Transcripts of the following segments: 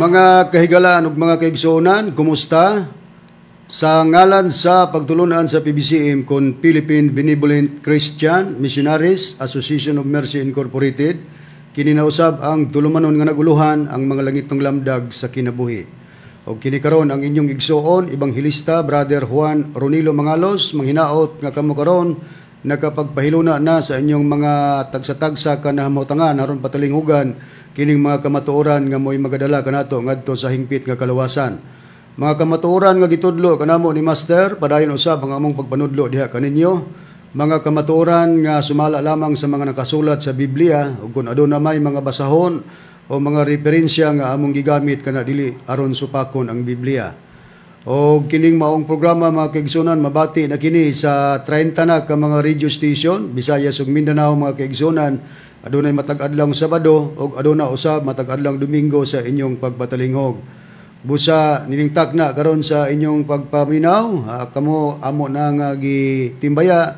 Mga kahigalaan ug mga kaigsuonan, kumusta? Sa ngalan sa pagtulunan sa PBCM kon Philippine Benevolent Christian Missionaries Association of Mercy Incorporated, kini nausab ang tulumanon nga naguluhan ang mga langitnong lamdag sa kinabuhi. Og kini karon ang inyong igsuon, Ebanghelista Brother Juan Ronilo Mangalos, manghinaot nga kamo karon nakapagpahiluna na sa inyong mga tagsa-tagsa ka nahamotangan aron patalinghugan kining mga kamatuoran nga mo'y magadala kanato ngadto sa hingpit nga kalawasan. Mga kamatuoran nga gitudlo kanamo ni Master, padayon usab ang among pagpanudlo diha kaninyo. Mga kamatuoran nga sumala lamang sa mga nakasulat sa Biblia ug kung aduna may mga basahon o mga referensya nga among gigamit kana dili aron supakon ang Biblia. O kining maong programa, mga kaigsunan, mabati na kini sa 30 na ka mga radio station, Visayas ug Mindanao, mga kaigsunan. Adunay matag adlawng Sabado ug aduna usab matag adlawng Domingo sa inyong pagpatalinghog. Busa niningtak na karon sa inyong pagpaminaw, kamo amo na nga gitimbaya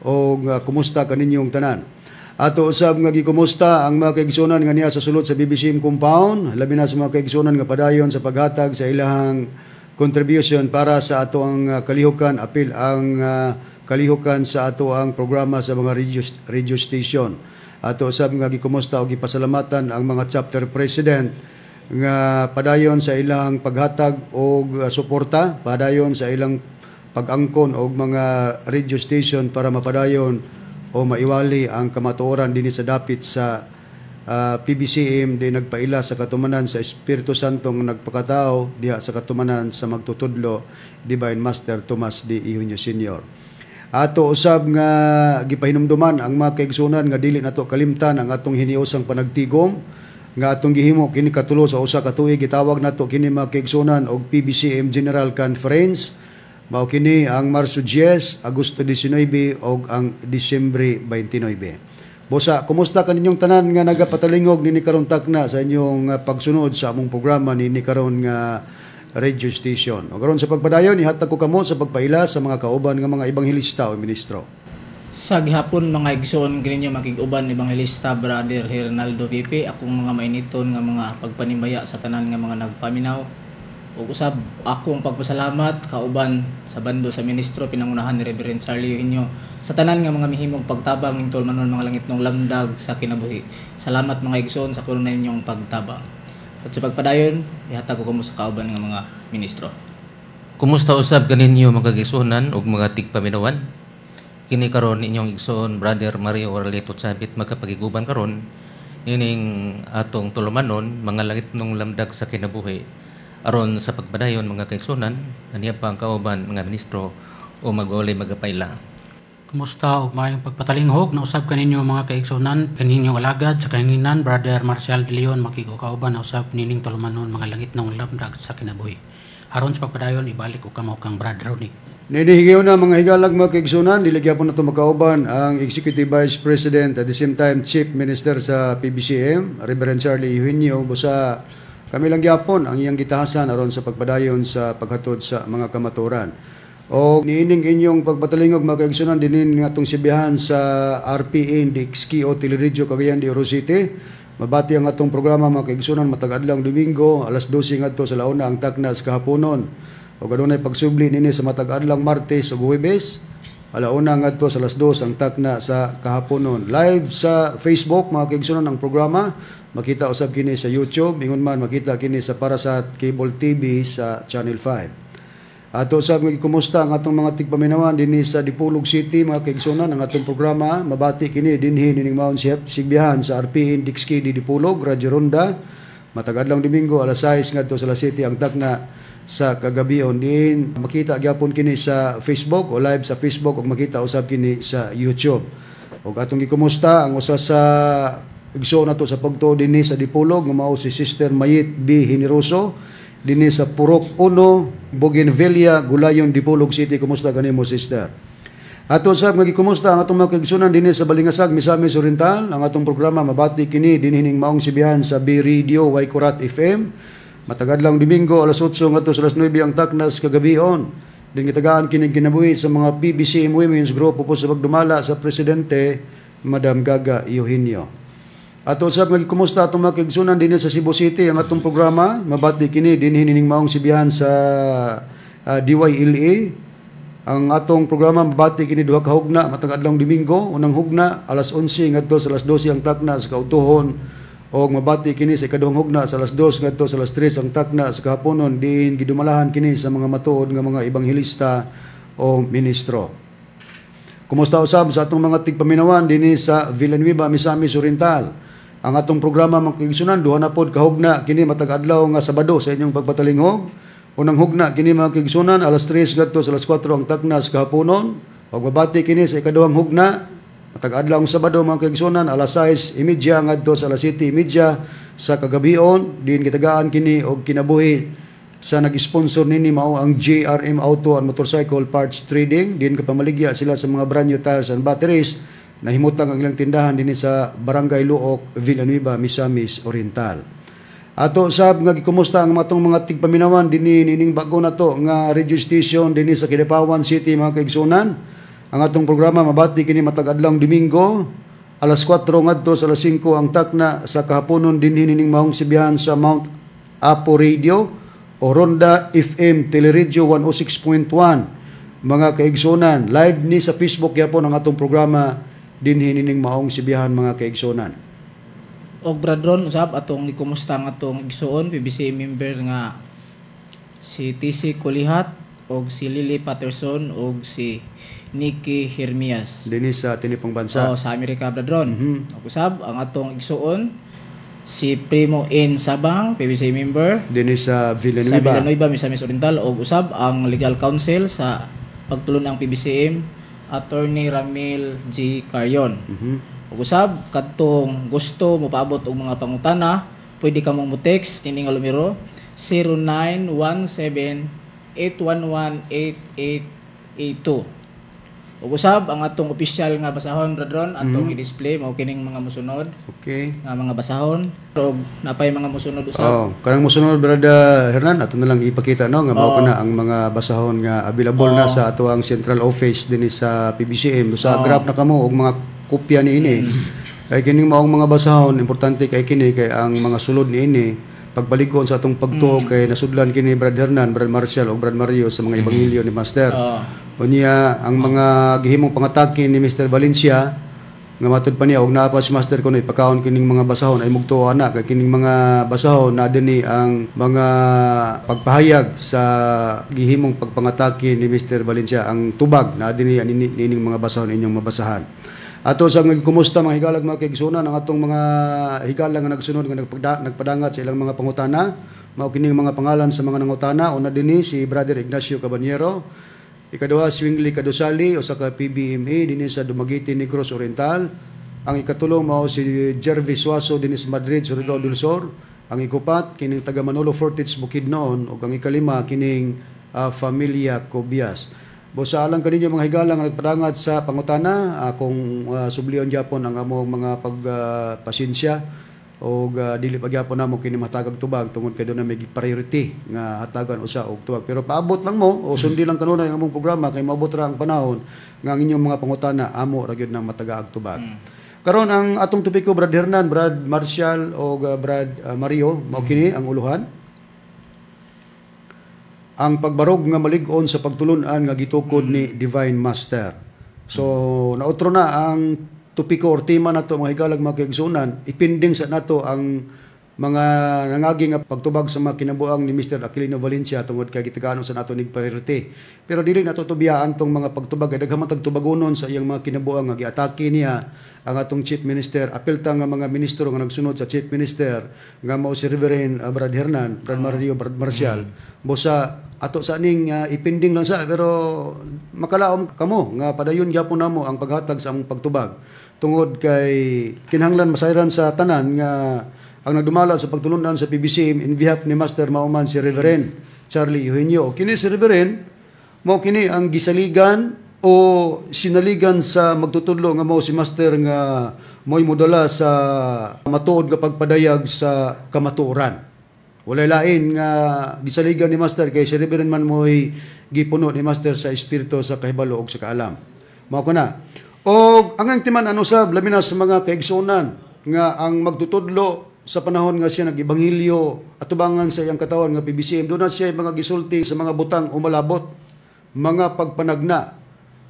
og kumusta kaninyong tanan. Ato usab nga gikumusta ang mga kaigsunan nga niya sa sulod sa BBCM compound, labi na sa mga kaigsunan nga padayon sa paghatag sa ilahang contribution para sa ato ang kalihukan, apil ang kalihukan sa ato ang programa sa mga radio station. Ato usab nga gikumusta og gipasalamatan ang mga chapter president nga padayon sa ilang paghatag og suporta, padayon sa ilang pag-angkon og mga radio station para mapadayon o maiwali ang kamatuoran dinhi sa dapit sa PBCM di nagpaila sa katumanan sa Espiritu Santo nga nagpakatao diha sa katumanan sa magtutudlo Divine Master Tomas D. Eugenio Sr. Ato usab nga gipahinumduman ang mga kaigsunan nga dili nato kalimtan ang atong hiniusang panagtigom nga atong gihimo kini katulo sa usa ka tuig. Gitawag nato kini, mga kaigsunan, og PBCM General Conference. Mao kini ang Marso 10, Agosto 19 og ang Disyembre 29. Busa, kumusta kaninyong tanan nga nagapatalingog nini karon takna sa inyong pagsunod sa among programa nini karon nga radio station? O karon sa pagpadayon, ihatag ko kamo sa pagpaila sa mga kauban nga mga ebanghelista o ministro. Sa gihapon, mga igsoon, kaninyo makig-uban Ebanghelista Brother Hernaldo Pipe. Akong mga mainiton nga mga pagpanimbaya sa tanan nga mga nagpaminaw. Ug usab akong pagpasalamat kauban sa bando sa ministro pinangunahan ni Reverend Charlie Eugenio sa tanan nga mga mihimong pagtabang ning tulumanon mga langitnong lamdag sa kinabuhi. Salamat, mga igsoon, sa kuno ninyong pagtabang. At sa pagpadayon, ihatag ko kamo sa kauban nga mga ministro. Kumusta usab kaninyo, mga kaigsuonan ug mga tigpaminawan? Kini karon inyong igsoon Brother Mario Orlito Chabit, magkapagiguban karon ining atong tulumanon mga langitnong lamdag sa kinabuhi. Aron sa pagpadayon, mga kaigsuonan, aniya pa ang kauban mga ministro o maguli magapaila. Kumusta ug maayong pagpatalinghog na usab kaninyo, mga kaigsunan, kaninyong alagad sa kahanginan Brother Marcial de Leon, makigukauban na usab nining tulumanon mga langitnong lamdag sa kinabuhi. Aron sa pagpadayon, ibalik ko kamo kang Brother Ronnie. Ninihigaw na, mga higalag, mga kaigsunan, dili gyapon nato makauban ang Executive Vice President, at the same time Chief Minister sa PBCM, Reverend Charlie Eugenio. Busa kami lang gyapon ang iyang gitahasan aron sa pagpadayon sa paghatod sa mga kamaturan. O niining inyong pagpatalingog, mga kaigsunan, dinin nga atong sibihan sa RPN DXKO Teleradyo Cagayan de Oro City. Mabati ang atong programa, mga kaigsunan, matag adlawng Domingo alas 12 ngadto sa launa ang takna sa kahaponon. O adunay pagsubli nini sa matag adlawng Martes ug Huwebes, alauna ngadto sa alas 2 ang takna sa kahaponon. Live sa Facebook, mga kaigsunan, ang programa. Makita usab kini sa YouTube, ingon man makita kini sa para sa cable TV sa Channel 5. Ato usab nga gikumusta ang atong mga tigpaminawan dinhi sa Dipolog City, mga kaigsunan. Ang atong programa mabati kini dinhi nining maong sigbihan sa RPN Dixki di Dipolog, Radyo Ronda. Matag adlawng Domingo alas 6 ngadto sa alas 7 ang takna sa kagabion. Din makita gyapon kini sa Facebook o live sa Facebook ug makita usab kini sa YouTube. Ug atong gikumusta ang usa sa igsoon nato sa pagtuo dinhi sa Dipolog nga mao si Sister Mayit B. Generoso dinhi sa Purok 1, Bougainvillea, Gulayon, Dipolog City. Kumusta kanimo, sister? Ato sa nga gikumusta ang atong mga kaigsunan dinhi sa Balingasag, Misamis Oriental. Ang atong programa mabati kini dinhi ning maong sibihan sa B Radio Waikurat FM. Matag adlawng Domingo alas 8 ngadto sa alas 9 ang taknas kagabion. Din gitagaan kini kinabuhi sa mga PBCM Women's Group upos sa pagdumala sa presidente Madam Gaga Eugenio. Ato sab nga gikumusta atong mga kaigsunan dinhi sa Cebu City. Ang atong programa mabati kini dinhi nining maong sibihan sa DYLA. Ang atong programa mabati kini duha ka hugna matag adlawng Domingo, unang hugna alas 11 ngadto sa alas 12 ang takna sa kautuhon, og mabati kini sa ikaduhang hugna sa alas 2 ngadto sa alas 3 ang takna sa kahaponon, diin gidumalahan kini sa mga matuod nga mga ebanghelista o ministro. Kumusta usab sa atong mga tigpaminawan dinhi sa Villanueva, Misamis Oriental. Ang atong programa, mga kaigsunan, duha na pod kahugna kini matag adlaw nga Sabado sa inyong pagpatalinghog. Unang hugna kini, mga kaigsunan, alas 3 ngadto sa alas 4 ang takna sa kahaponon. Og mabati kini sa ikaduhang hugna matag adlaw ang Sabado, mga kaigsunan, alas 6:30 ngadto sa alas 7:30 sa kagabion, diin gitagaan kini og kinabuhi sa nag-sponsor nini, mao ang JRM Auto and Motorcycle Parts Trading. Diin kapamaligya sila sa mga brand new tires and batteries. Nahimutang ang ilang tindahan dinhi sa Barangay Looc, Villanueva, Misamis Oriental. Ato sab nga gikumusta ang atong mga tigpaminawan dinhi nining bago nato nga radio station dinhi sa Kidapawan City, mga kaigsunan. Ang atong programa mabati kini matag adlawng Domingo alas 4 ngadto sa alas 5 ang takna sa kahaponon dinhi nining maong sibihan sa Mount Apo Radio o Ronda FM Teleradio 106.1, mga kaigsunan. Live ni sa Facebook gyapon ang atong programa dinhi nining maong sibihan, mga kaigsunan. Og Brad Ron, usab atong gikumusta ang atong igsuon PBC member nga si TC Kulihat og si Lily Patterson og si Nikki Hermias. Dinhi sa tinipong bansa. O, sa Amerika, Brad Ron. Og usab ang atong igsuon si Primo N Sabang, PBC member dinhi sa sa Villanueva. Villanueva, Misamis Oriental, og usab ang legal counsel sa pagtulon ang PBCM, Attorney Ramil G. Carion. Ug usab kadtong gusto mopaabot og mga pangutana, pwede ka mong mo-text nining nga numero 0917 811 8882. Ug usab ang atong opisyal nga basahon, Brad Ron, atong i-display mao kining mga musunod nga mga basahon ug napay mga musunod usab. Oh, kanang mosunod, Brad Hernan, ato na lang ipakita, no, nga mao na ang mga basahon nga available na sa ato ang central office dinhi sa PBCM. Sa grab na kamo og mga kopya niini. Kay kining maong mga basahon, importante kay kini, kay ang mga sulod niini pagbalikon sa atong pagtuo, kay nasudlan kini Brad Hernan, Brad Marcial ug Brad Mario sa mga ebanghelyo ni Master. Unya ang mga gihimong pangatake ni Mr. Valencia nga matud pa niya og naa pa si Master kuno ipakaon kining mga basahon ay mugtuo ana, kay kining mga basahon na dinhi ang mga pagpahayag sa gihimong pagpangatake ni Mr. Valencia. Ang tubag na dinhi nining mga basahon inyong mabasahan. Ato sa nagkumusta, mga higalag, mga kaigsunan, ang atong mga higala nga nagsunod nga nagpadangat sa ilang mga pangutana. Mao kining mga pangalan sa mga nangutana. Una dinhi si Brother Ignacio Caballero. Ikaduha, Swingli Kadusali, usa ka PBMA dinhi sa Dumaguete, Negros Oriental. Ang ikatulo mao si Jervis Suazo dinhi sa Madrid, Surigao del Sur. Ang ikupat kining taga Manolo Fortich, Bukidnon, ug ang ikalima kining Familia Cobias. Busa alang kaninyo, mga higala nga nagpadangat sa pangutana, akong sublion gyapon ang among mga pagpasensya og dili pa gyapon namo kini matagag tubag tungod kay duna may priority nga hatagan usa og tubag. Pero paabot lang mo o sundi lang kanunay ang among programa kay maabot ra ang panahon nga ang inyong mga pangutana amo ra gyud nang matagaag tubag. Karon ang atong topiko, Brad Hernan, Brad Marcial o Brad Mario, mao kini ang uluhan: ang pagbarog nga malig-on sa pagtulunan nga gitukod ni Divine Master. So, nautro na ang topiko or tema nato, mga higalag, mga kaigsunan. Ipinding sa nato ang mga nangagi nga pagtubag sa mga kinabuang ni Mr. Aquilino Valencia tungod kay gitagaan sa nato nig priority. Pero dili nato tubiyaan tong mga pagtubag kay daghan man tag tubagonon sa iyang mga kinabuang nga giatake niya ang atong chief minister, apil ta nga mga ministro nga nagsunod sa chief minister nga mao si Reverend Brad Hernan, Brad Mario, Brad Marcial. Busa ato sa ning ipinding lang sa, pero makalaom kamo nga padayon gyapon namo ang paghatag sa among pagtubag tungod kay kinahanglan masayran sa tanan nga ang nagdumala sa pagtulunan sa PBCM in behalf ni Master mao man si Reverend Charlie Eugenio. Kini si Reverend mao kini ang gisaligan o sinaligan sa magtutudlo nga mao si Master nga mo'y modala sa matuod nga pagpadayag sa kamatuoran. Walay lain nga gisaligan ni Master kay si Reverend man mo'y gipuno ni Master sa espiritu sa kahibalo ug sa kaalam. Mao ko na. Og ang timan ano sab labi na sa mga kaigsuonan. nga ang magtutudlo sa panahon nga siya nag-ebanghelyo atubangan sa iyang katawan nga PBCM, doon na siya mga gisulti sa mga butang umalabot, mga pagpanagna.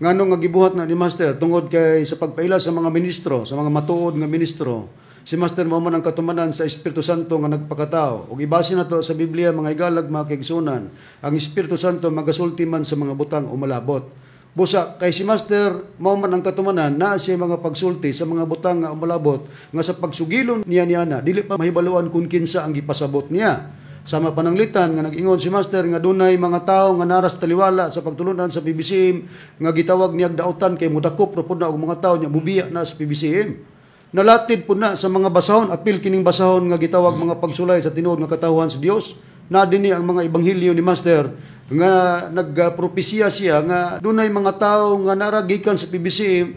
Ngano nga gibuhat na ni Master? Tungod kay sa pagpaila sa mga ministro, sa mga matuod nga ministro, si Master mao man ang katumanan sa Espiritu Santo nga nagpakatao. Ug ibase na to sa Biblia, mga higalag, mga kaigsunan, ang Espiritu Santo magasulti man sa mga butang umalabot. Busa kay si Master mao man ang katumanan, naa siya mga pagsulti sa mga butang nga umalabot nga sa pagsugilon niya niana dili pa mahibaluan kung kinsa ang gipasabot niya. Sama pananglitan nga nag-ingon si Master nga dunay mga tawo nga naras taliwala sa pagtulunan sa PBCM nga gitawag niyag dautan kay mudakop ra pud na og mga tawo niya mubiya na sa PBCM. Nalatid pud na sa mga basahon, apil kining basahon nga gitawag mga pagsulay sa tinuod nga katawhan sa Dios. Na dinhi ang mga ebanghelyo ni Master nga nagpropesiya siya nga dunay mga tawo nga naragikan sa PBCM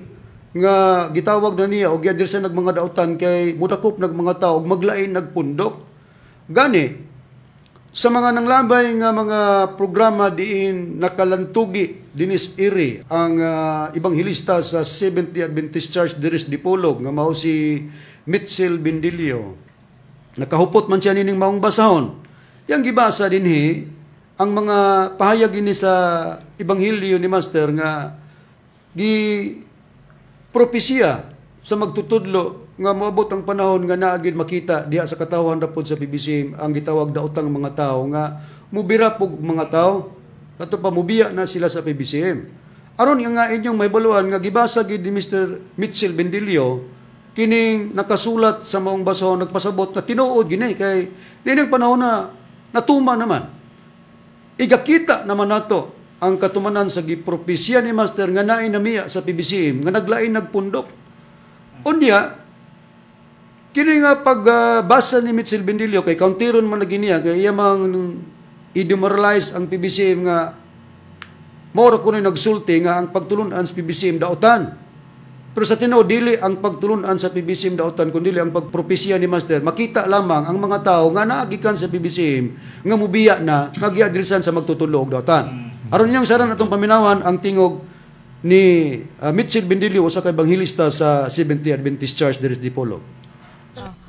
nga gitawag na niya og giadirsa nag mga dautan kay mudakop nag mga tawo og maglain nagpundok. Gani sa mga nanglabay nga mga programa diin nakalantugi dinis iri ang ebanghelista sa Seventh-day Adventist Church diris Dipolog nga mao si Mitchell Bendillo. Nakahupot man siya nining maong basahon. Yang gibasa dinhi ang mga pahayag ini sa ebanghelyo ni Master nga gi propesiya sa magtutudlo nga moabot ang panahon nga naagid makita diha sa katawhan ra pod sa PBCM ang gitawag daotang mga tawo nga mubira pog mga tawo ato pa mubiya na sila sa PBCM. Aron nga nga inyong mahibaluan nga gibasa gid ni Mr. Mitchell Bendillo kining nakasulat sa maong basahon nagpasabot nga tinuod gini kay nining panahon na natuma naman. Igakita naman nato ang katumanan sa gipropesya ni Master nga naay namiya sa PBCM nga naglain nagpundok. Unya kini nga pagbasa ni Mitchell Bendillo kay kauntiron man lagi niya kay iya mang i-demoralize ang PBCM nga mao ra kuno nagsulti nga ang pagtulunan sa PBCM dautan. Pero sa tinuod dili ang pagtulunan sa PBCM dautan kundi ang pagpropesya ni Master. Makita lamang ang mga tao nga naagikan sa PBCM nga mubiya na nga giadresan sa magtutudlo og dautan. Aron niyang saran atong paminawan ang tingog ni Mitchell Bendillo, usa ka ebanghelista sa Seventh-day Adventist Church diri sa Dipolog.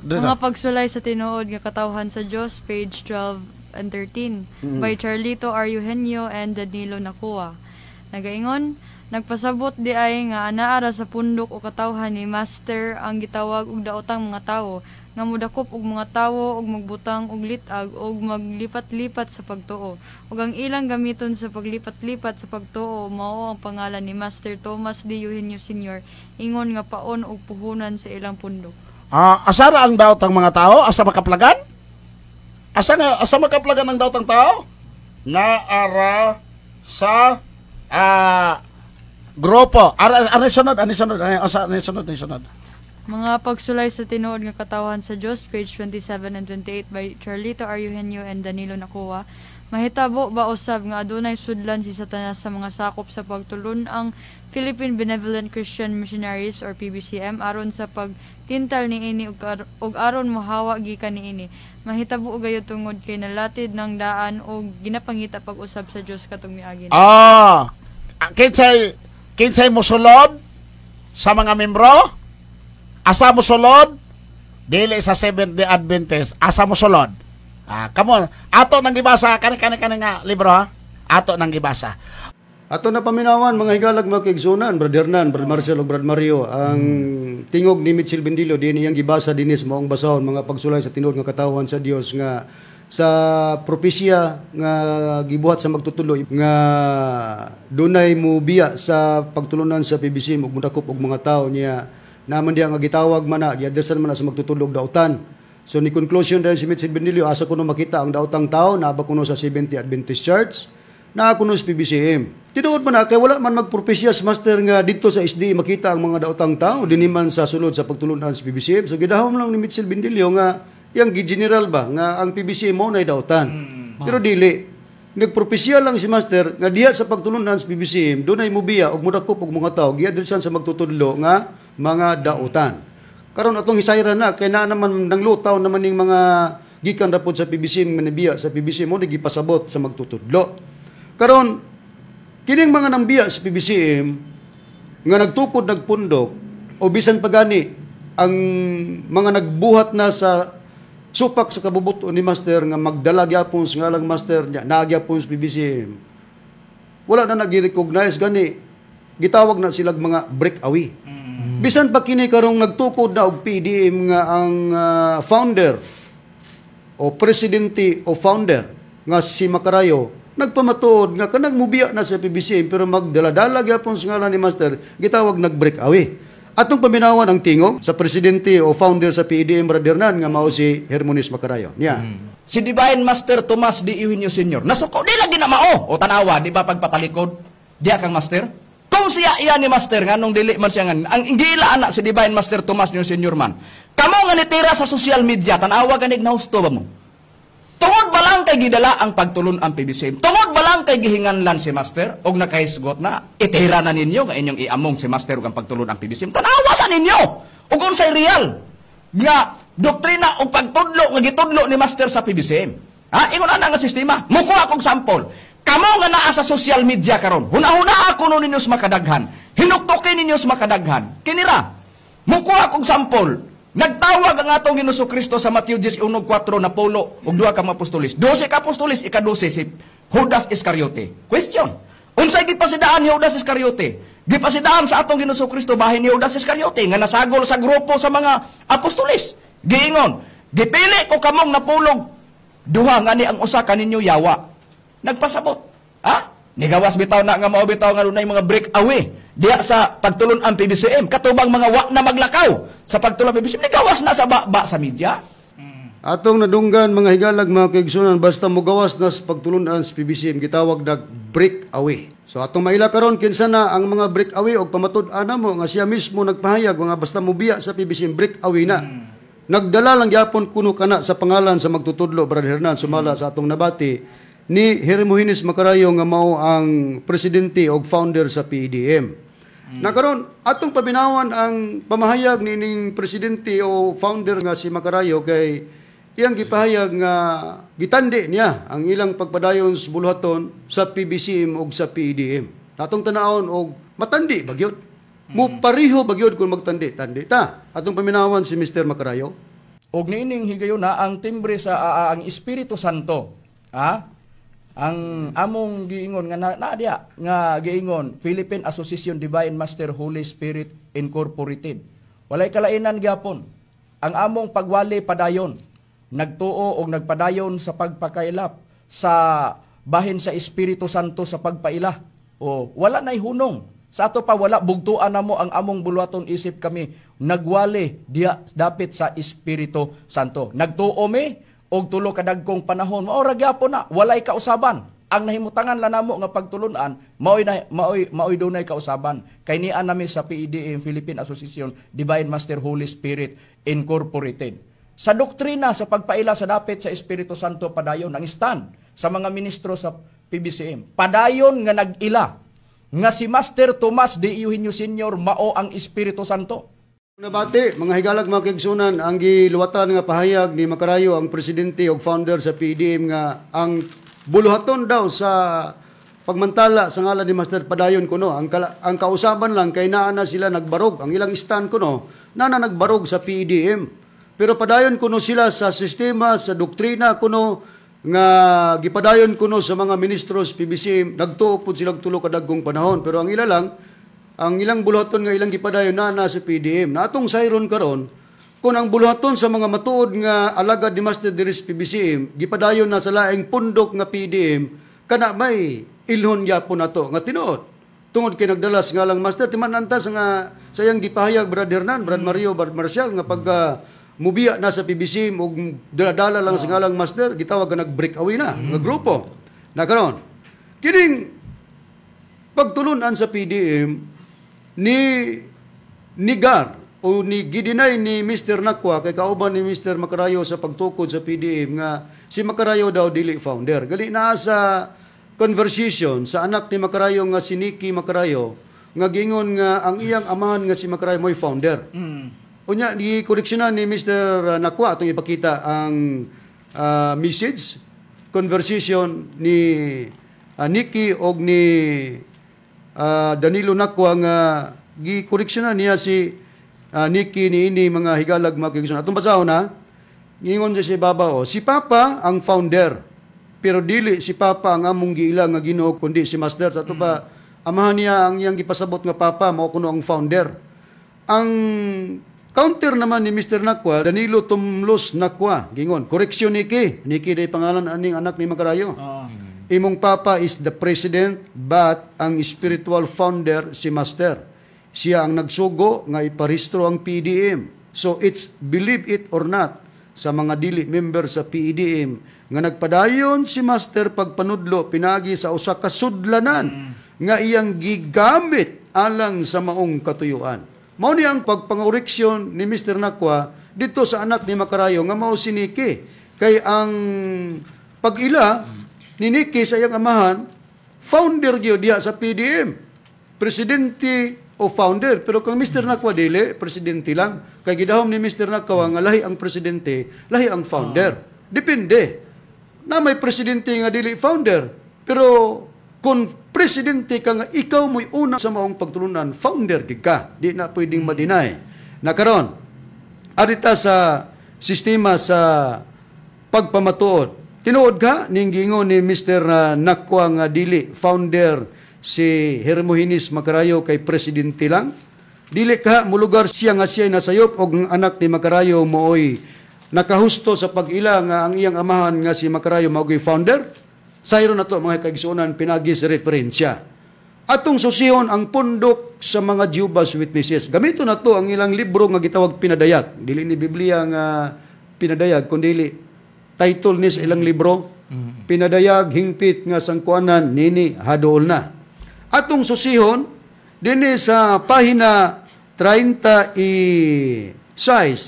Mga pagsulay sa tinuod nga katawhan sa Dios, page 12 and 13, by Charlito R. Eugenio and Danilo Nacua. Nagaingon, nagpasabot di ay nga anaara sa pundok o katawhan ni Master ang gitawag og daotang mga tawo nga mudakop og mga tawo og magbutang og lit-ag og maglipat-lipat sa pagtuo. Ug ang ilang gamiton sa paglipat-lipat sa pagtuo mao ang pangalan ni Master Thomas D. Eugenio Sr. ingon nga paon og puhunan sa ilang pundok. Asa ra ang daotang mga tao? Asa makaplagan? Asa nga asa makaplagan ang daotang tao? Naara sa grupo. Ara ani sunod, ani sunod, ani asa ani sunod, ani sunod. Mga pagsulay sa tinuod nga katawhan sa Dios, page 27 and 28 by Charlito R. Eugenio and Danilo Nacua. Mahitabo ba usab nga adunay sudlan si Satanas sa mga sakop sa pagtulun ang Philippine Benevolent Christian Missionaries or PBCM aron sa pagtintal niini ug aron mohawa gikan niini? Mahitabo gayud tungod kay nalatid ng daan og ginapangita pag-usab sa Dios katong miagi. Kinsay mosulod sa mga membro? Asa mosulod? Dili sa Seventh-day Adventist, asa mosulod? Come on. Ato nang gibasa kani kani kani nga libro ha. Ato nang gibasa. Ato na paminawan mga higalag mga kaigsunan, Brother Hernan, Brother Marcel ug Brother Mario, ang tingog ni Mitchell Bendillo din iyang gibasa dinis maong basahon mga pagsulay sa tinuod nga katawhan sa Dios nga sa propesya nga gibuhat sa magtutuloy nga dunay mubiya sa pagtulunan sa PBC ug mudakop og mga tawo niya naman diya nga gitawag man na giadresan man na sa magtutulog dautan. So ni conclusion dahil si Mitchell Bendillo, asa kuno makita ang daotang tao naa ba kuno sa Seventh-day Adventist Church, naa kuno sa PBCM. Tinuod man na kay wala man magpropesya sa master nga didto sa SDA makita ang mga daotang tao dinhi man sa sulod sa pagtulunan sa PBCM. So gidahom lang ni Mitchell Bendillo nga iyang gi-general ba nga ang PBCM mo nay dautan. Pero dili nagpropesya lang si master nga diha sa pagtulunan sa PBCM dunay mubiya og mudakop og mga tawo giadresan sa magtutudlo nga mga dautan. Karon atong hisayra na kay naa naman nanglutaw naman ning mga gikan ra pod sa PBCM manibiya sa PBCM mo gipasabot sa magtutudlo. Karon kining mga nangbiya sa PBCM nga nagtukod nagpundok o bisan pagani Ang mga nagbuhat na sa supak sa kabubuton ni Master nga magdala gyapon sa ngalang Master niya, naa gyapon sa PBCM. Wala na nag-recognize, gani gitawag na silag mga breakaway. Bisan pa kini karong nagtukod na og PDM nga ang founder o presidente o founder nga si Makarayo nagpamatuod nga kanang mubiya na sa PBCM pero magdala-dala gyapon sa ngalan ni Master, gitawag nag-break away. Atong paminawan ang tingog sa presidente o founder sa PDM, Brother Nan, nga mao si Hermonis Makarayo. Niya. Si Divine Master Tomas D. Eugenio Senior. Nasuko, di lagi na mao. O tanawa, di ba pagpatalikod? Diya kang Master? Kung siya iya ni Master, nga nung dili man siya nga, ang gila anak si Divine Master Tomas D. Senior man. Kamo nga nitira sa social media, tanawa ganig na husto ba mo? Tungod ba lang kay gidala ang pagtulon ang PBCM? Tungod ba lang kay gihinganlan si Master? Og nakahisgot na, itira na ninyo nga inyong iamong si Master ug ang pagtulon ang PBCM. Tanawa sa ninyo! Ug unsay real nga doktrina o pagtudlo nga gitudlo ni Master sa PBCM. Ha? Ingon ana nga sistema. Mukuha kog sample. Kamo nga naa sa social media karon, huna-huna ako no ninyo sa makadaghan. Hinuktukin ninyo sa makadaghan. Kinira, mukuha kog sample. Nagtawag ang atong Ginoong Kristo sa Mateo 11:4 na polo ug duha ka mga apostolis. 12 ka apostolis, ika-12 si Judas Iscariote. Question. Unsay gipasidaan ni Judas Iscariote? Gipasidaan sa atong Ginoong Kristo bahin ni Judas Iscariote nga nasagol sa grupo sa mga apostolis. Giingon, gipili ko kamong napulog duha ngani ang usa kaninyo yawa. Nagpasabot. Ha? Nigawas bitaw na nga mao bitaw nga dunay mga break away diya sa pagtulon ang PBCM katubang mga wa na maglakaw sa pagtulon ang PBCM, nigawas na sa ba sa media. Atong nadunggan, mga higalag, mga kaigsunan, basta mogawas na sa pagtulunan sa PBCM, gitawag nag break away. So atong maila karon kinsa na ang mga break away og pamatud-an mo nga siya mismo nagpahayag mga basta mobiya sa PBCM, break away na. Nagdala lang gyapon kuno kana sa pangalan sa magtutudlo, Brother Hernan, sumala sa atong nabati ni Hermogenes Macarayo nga mao ang presidente og founder sa PEDM. Na karon atong paminawan ang pamahayag nining presidente o founder nga si Macarayo kay iyang gipahayag nga gitandi niya ang ilang pagpadayon sa buluhaton sa PBCM ug sa PEDM. Atong tanawon og matandi ba gyud? Mo pareho ba gyud kung magtandi? Tandi ta. Atong paminawan si Mr. Macarayo. Og niining higayuna ang timbre sa ang Espiritu Santo. Ha? Ang among giingon nga na diya nga giingon Philippine Association Divine Master Holy Spirit Incorporated. Walay kalainan gyapon. Ang among pagwali padayon, nagtuo og nagpadayon sa pagpakailap sa bahin sa Espiritu Santo sa pagpaila. O wala nay hunong. Sa ato pa wala bugtuan namo ang among buluhaton isip kami nagwali diya dapit sa Espiritu Santo. Nagtuo mi og tulo kadagkong panahon, mao ra gyapon na walay kausaban. Ang nahimutangan lang namo nga pagtulunan maoy dunay kausaban. Kay nian nami sa PEDM, Philippine Association Divine Master Holy Spirit Incorporated. Sa doktrina sa pagpaila sa dapit sa Espiritu Santo padayon ang stand sa mga ministro sa PBCM. Padayon nga nag-ila nga si Master Tomas D. Eugenio Senior mao ang Espiritu Santo. Nabati, mga higalag, mga kaigsunan, ang giluwatan nga pahayag ni Macarayo, ang presidente og founder sa PDM, nga ang buluhaton daw sa pagmantala sa ngalan ni Master padayon kuno. Ang kausaban lang kay naa na sila nagbarog, ang ilang stand kuno, naa na nagbarog sa PDM. Pero padayon kuno sila sa sistema, sa doktrina kuno nga gipadayon kuno sa mga ministros PBCM, nagtuo pud sila tulo ka dagkong panahon. Pero ang ila lang, ang ilang buluhaton nga ilang gipadayon na na sa PDM. Na atong sayron karon, kung ang buluhaton sa mga matuod nga alagad ni Master diri sa PBCM gipadayon na sa laing pundok nga PDM, kana may ilhon gyapon nato nga tinuod. Tungod kay nagdalas nga lang Master timan-anta sa nga sa iyang gipahayag, Brother Hernan, Brad Mario, Brad Marcial, nga pagka mubiya na sa PBCM og dala-dala lang sa ngalang Master, gitawag ka nag-break away na nga grupo. Na karon kining pagtulunan sa PDM ni nigar o ni gidinay ni Mr. Nakwa kay kauban ni Mr. Macarayo sa pagtukod sa PDM nga si Macarayo daw dili founder. Gali naa sa conversation sa anak ni Macarayo nga si Nikki Macarayo nga gingon nga ang iyang amahan nga si Macarayo mo'y founder. Unya di koreksyonan ni Mr. Nakwa. Atong ipakita ang message conversation ni Nikki og ni Danilo Nakwa nga gikoreksyonan niya si Nikki niini, mga higalag, mga kaigsoon. Atong basahon na, ngingon siya si Baba, oh, si Papa ang founder. Pero dili si Papa ang among giila nga Ginoo kundi si Master. Sa ato ba, amahan niya ang iyang gipasabot nga Papa mao kuno ang founder. Ang counter naman ni Mr. Nakwa, Danilo Tumlos Nakwa, gingon, "Koreksyon, Niki." Niki day pangalan aning anak ni Makarayo. "Imong papa is the president, but ang spiritual founder si Master. Siya ang nagsugo nga iparehistro ang PDM. So it's believe it or not sa mga dili member sa PEDM nga nagpadayon si Master pagpanudlo pinagi sa usa ka sudlanan nga iyang gigamit alang sa maong katuyuan." Mao ni ang pagpangoreksyon ni Mr. Nakwa dito sa anak ni Makarayo nga mao si Nikki. Kay ang pag-ila ni Nikki sa iyang amahan, founder gyud diha sa PDM. Presidente o founder. Pero kung Mr. Nakwa, dili, presidente lang. Kay gidahom ni Mr. Nakwa nga lahi ang presidente, lahi ang founder. Depende. Na may presidente nga dili founder. Pero kung presidente ka nga ikaw mo'y una sa maong pagtulunan, founder gid ka. Di na pwedeng ma-deny. Na karon, arita sa sistema sa pagpamatuod. Tinuod ka ning giingon ni Mr. Nakwa nga dili founder si Hermogenes Makarayo kay presidente lang? Dili ka mulugar siya nga siya nasayop og ang anak ni Makarayo mooy nakahusto sa pag-ila nga ang iyang amahan nga si Makarayo mao'y founder? Sayro na to, mga kaigsuonan, pinagi sa referensya. Atong susihon ang pundok sa mga Jehovah's Witnesses. Gamito na to ang ilang libro nga gitawag Pinadayag. Dili ni Biblia nga Pinadayag, kundi title ni sa ilang libro. Pinadayag hingpit nga sangkuanan nini hadool na. Atong susihon dinhi sa pahina 36,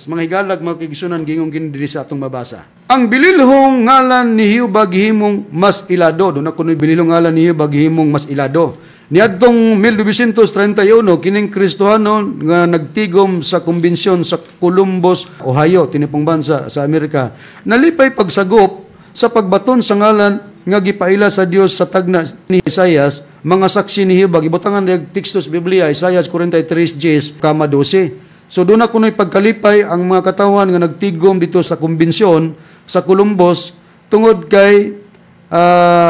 mga higalag, mga kaigsuonan, gingong kini diri sa atong mabasa. Ang bililhong ngalan ni Jehova gihimong mas ilado. Doon ako ni bililhong ngalan ni Jehova gihimong mas ilado. Niadtong 1931, kining Kristohanon nga nagtigom sa kumbensyon sa Columbus, Ohio, tinipong bansa sa Amerika, nalipay pagsagop sa pagbaton sa ngalan nga gipaila sa Dios sa tagna ni Isayas, mga saksi ni Jehova, gibutangan og teksto sa Biblia, Isayas 43:10, kama 12. So doon ako na'y pagkalipay ang mga katawan nga nagtigom dito sa kumbensyon sa Columbus tungod kay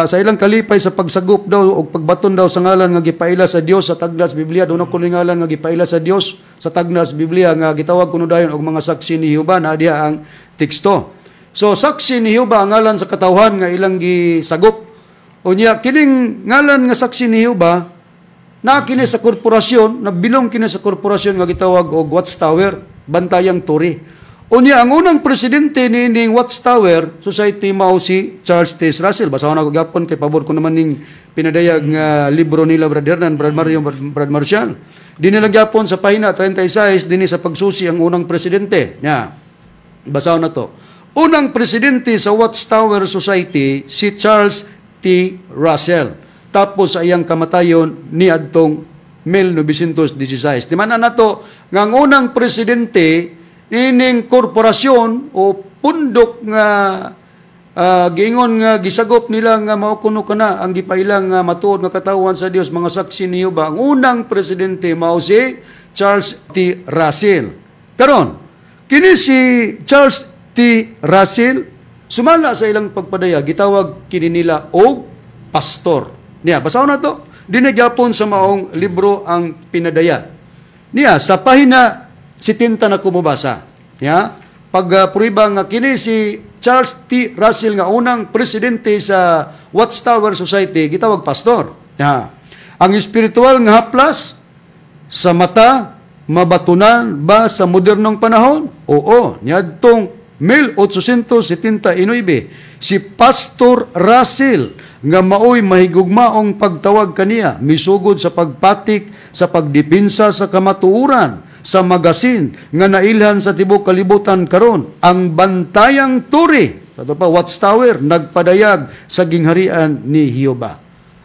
sa ilang kalipay sa pagsagop daw o pagbaton daw sa ngalan nga gipaila sa Dios sa tagna sa Biblia. Doon ako ngalan nga gipaila sa Dios sa tagna sa Biblia nga gitawag kuno dayon og mga saksi ni Jehova na diha ang teksto. So saksi ni Jehova ang ngalan sa katawhan nga ilang gisagop. Unya kining ngalan nga saksi ni Jehova na kini sa korporasyon, nabilong kini sa korporasyon nga gitawag og Watchtower, Bantayang Turi. Unya ang unang presidente niining Watchtower Society mao si Charles T. Russell. Basahon ako gyapon kay pabor ko naman ning Pinadayag nga libro nila, Brad Hernan, Brad Mario, Brad Marcial. Dinhi lang gyapon sa pahina 36 dinhi sa pagsusi ang unang presidente. Nya. Basahon na to. Unang presidente sa Watchtower Society si Charles T. Russell. Tapos sa iyang kamatayon niadtong 1916. Di man na nato nga ang unang presidente ining korporasyon o pundok nga giingon nga gisagop nila nga mao kuno kana ang gipailang nga matuod nga katawhan sa Dios, mga saksi ni Jehova, ang unang presidente mao si Charles T. Russell. Karon, kini si Charles T. Russell, sumala sa ilang pagpadayag, gitawag kini nila og pastor. Niya, basahon na to. Dinhi gyapon sa maong libro ang Pinadayag. Niya, sa pahina 70 na kumubasa. Niya, pag prueba nga kini si Charles T. Russell nga unang presidente sa Watchtower Society, gitawag pastor. Niya, ang espiritual nga haplas sa mata, mabatunan ba sa modernong panahon? Oo, niadtong 1879, si Pastor Russell nga maoy mahigugmaong pagtawag kaniya misugod sa pagpatik sa pagdipinsa sa kamatuoran sa magasin nga nailhan sa tibuok kalibutan karon, ang Bantayang Turi, ato pa Watchtower, nagpadayag sa gingharian ni Jehova.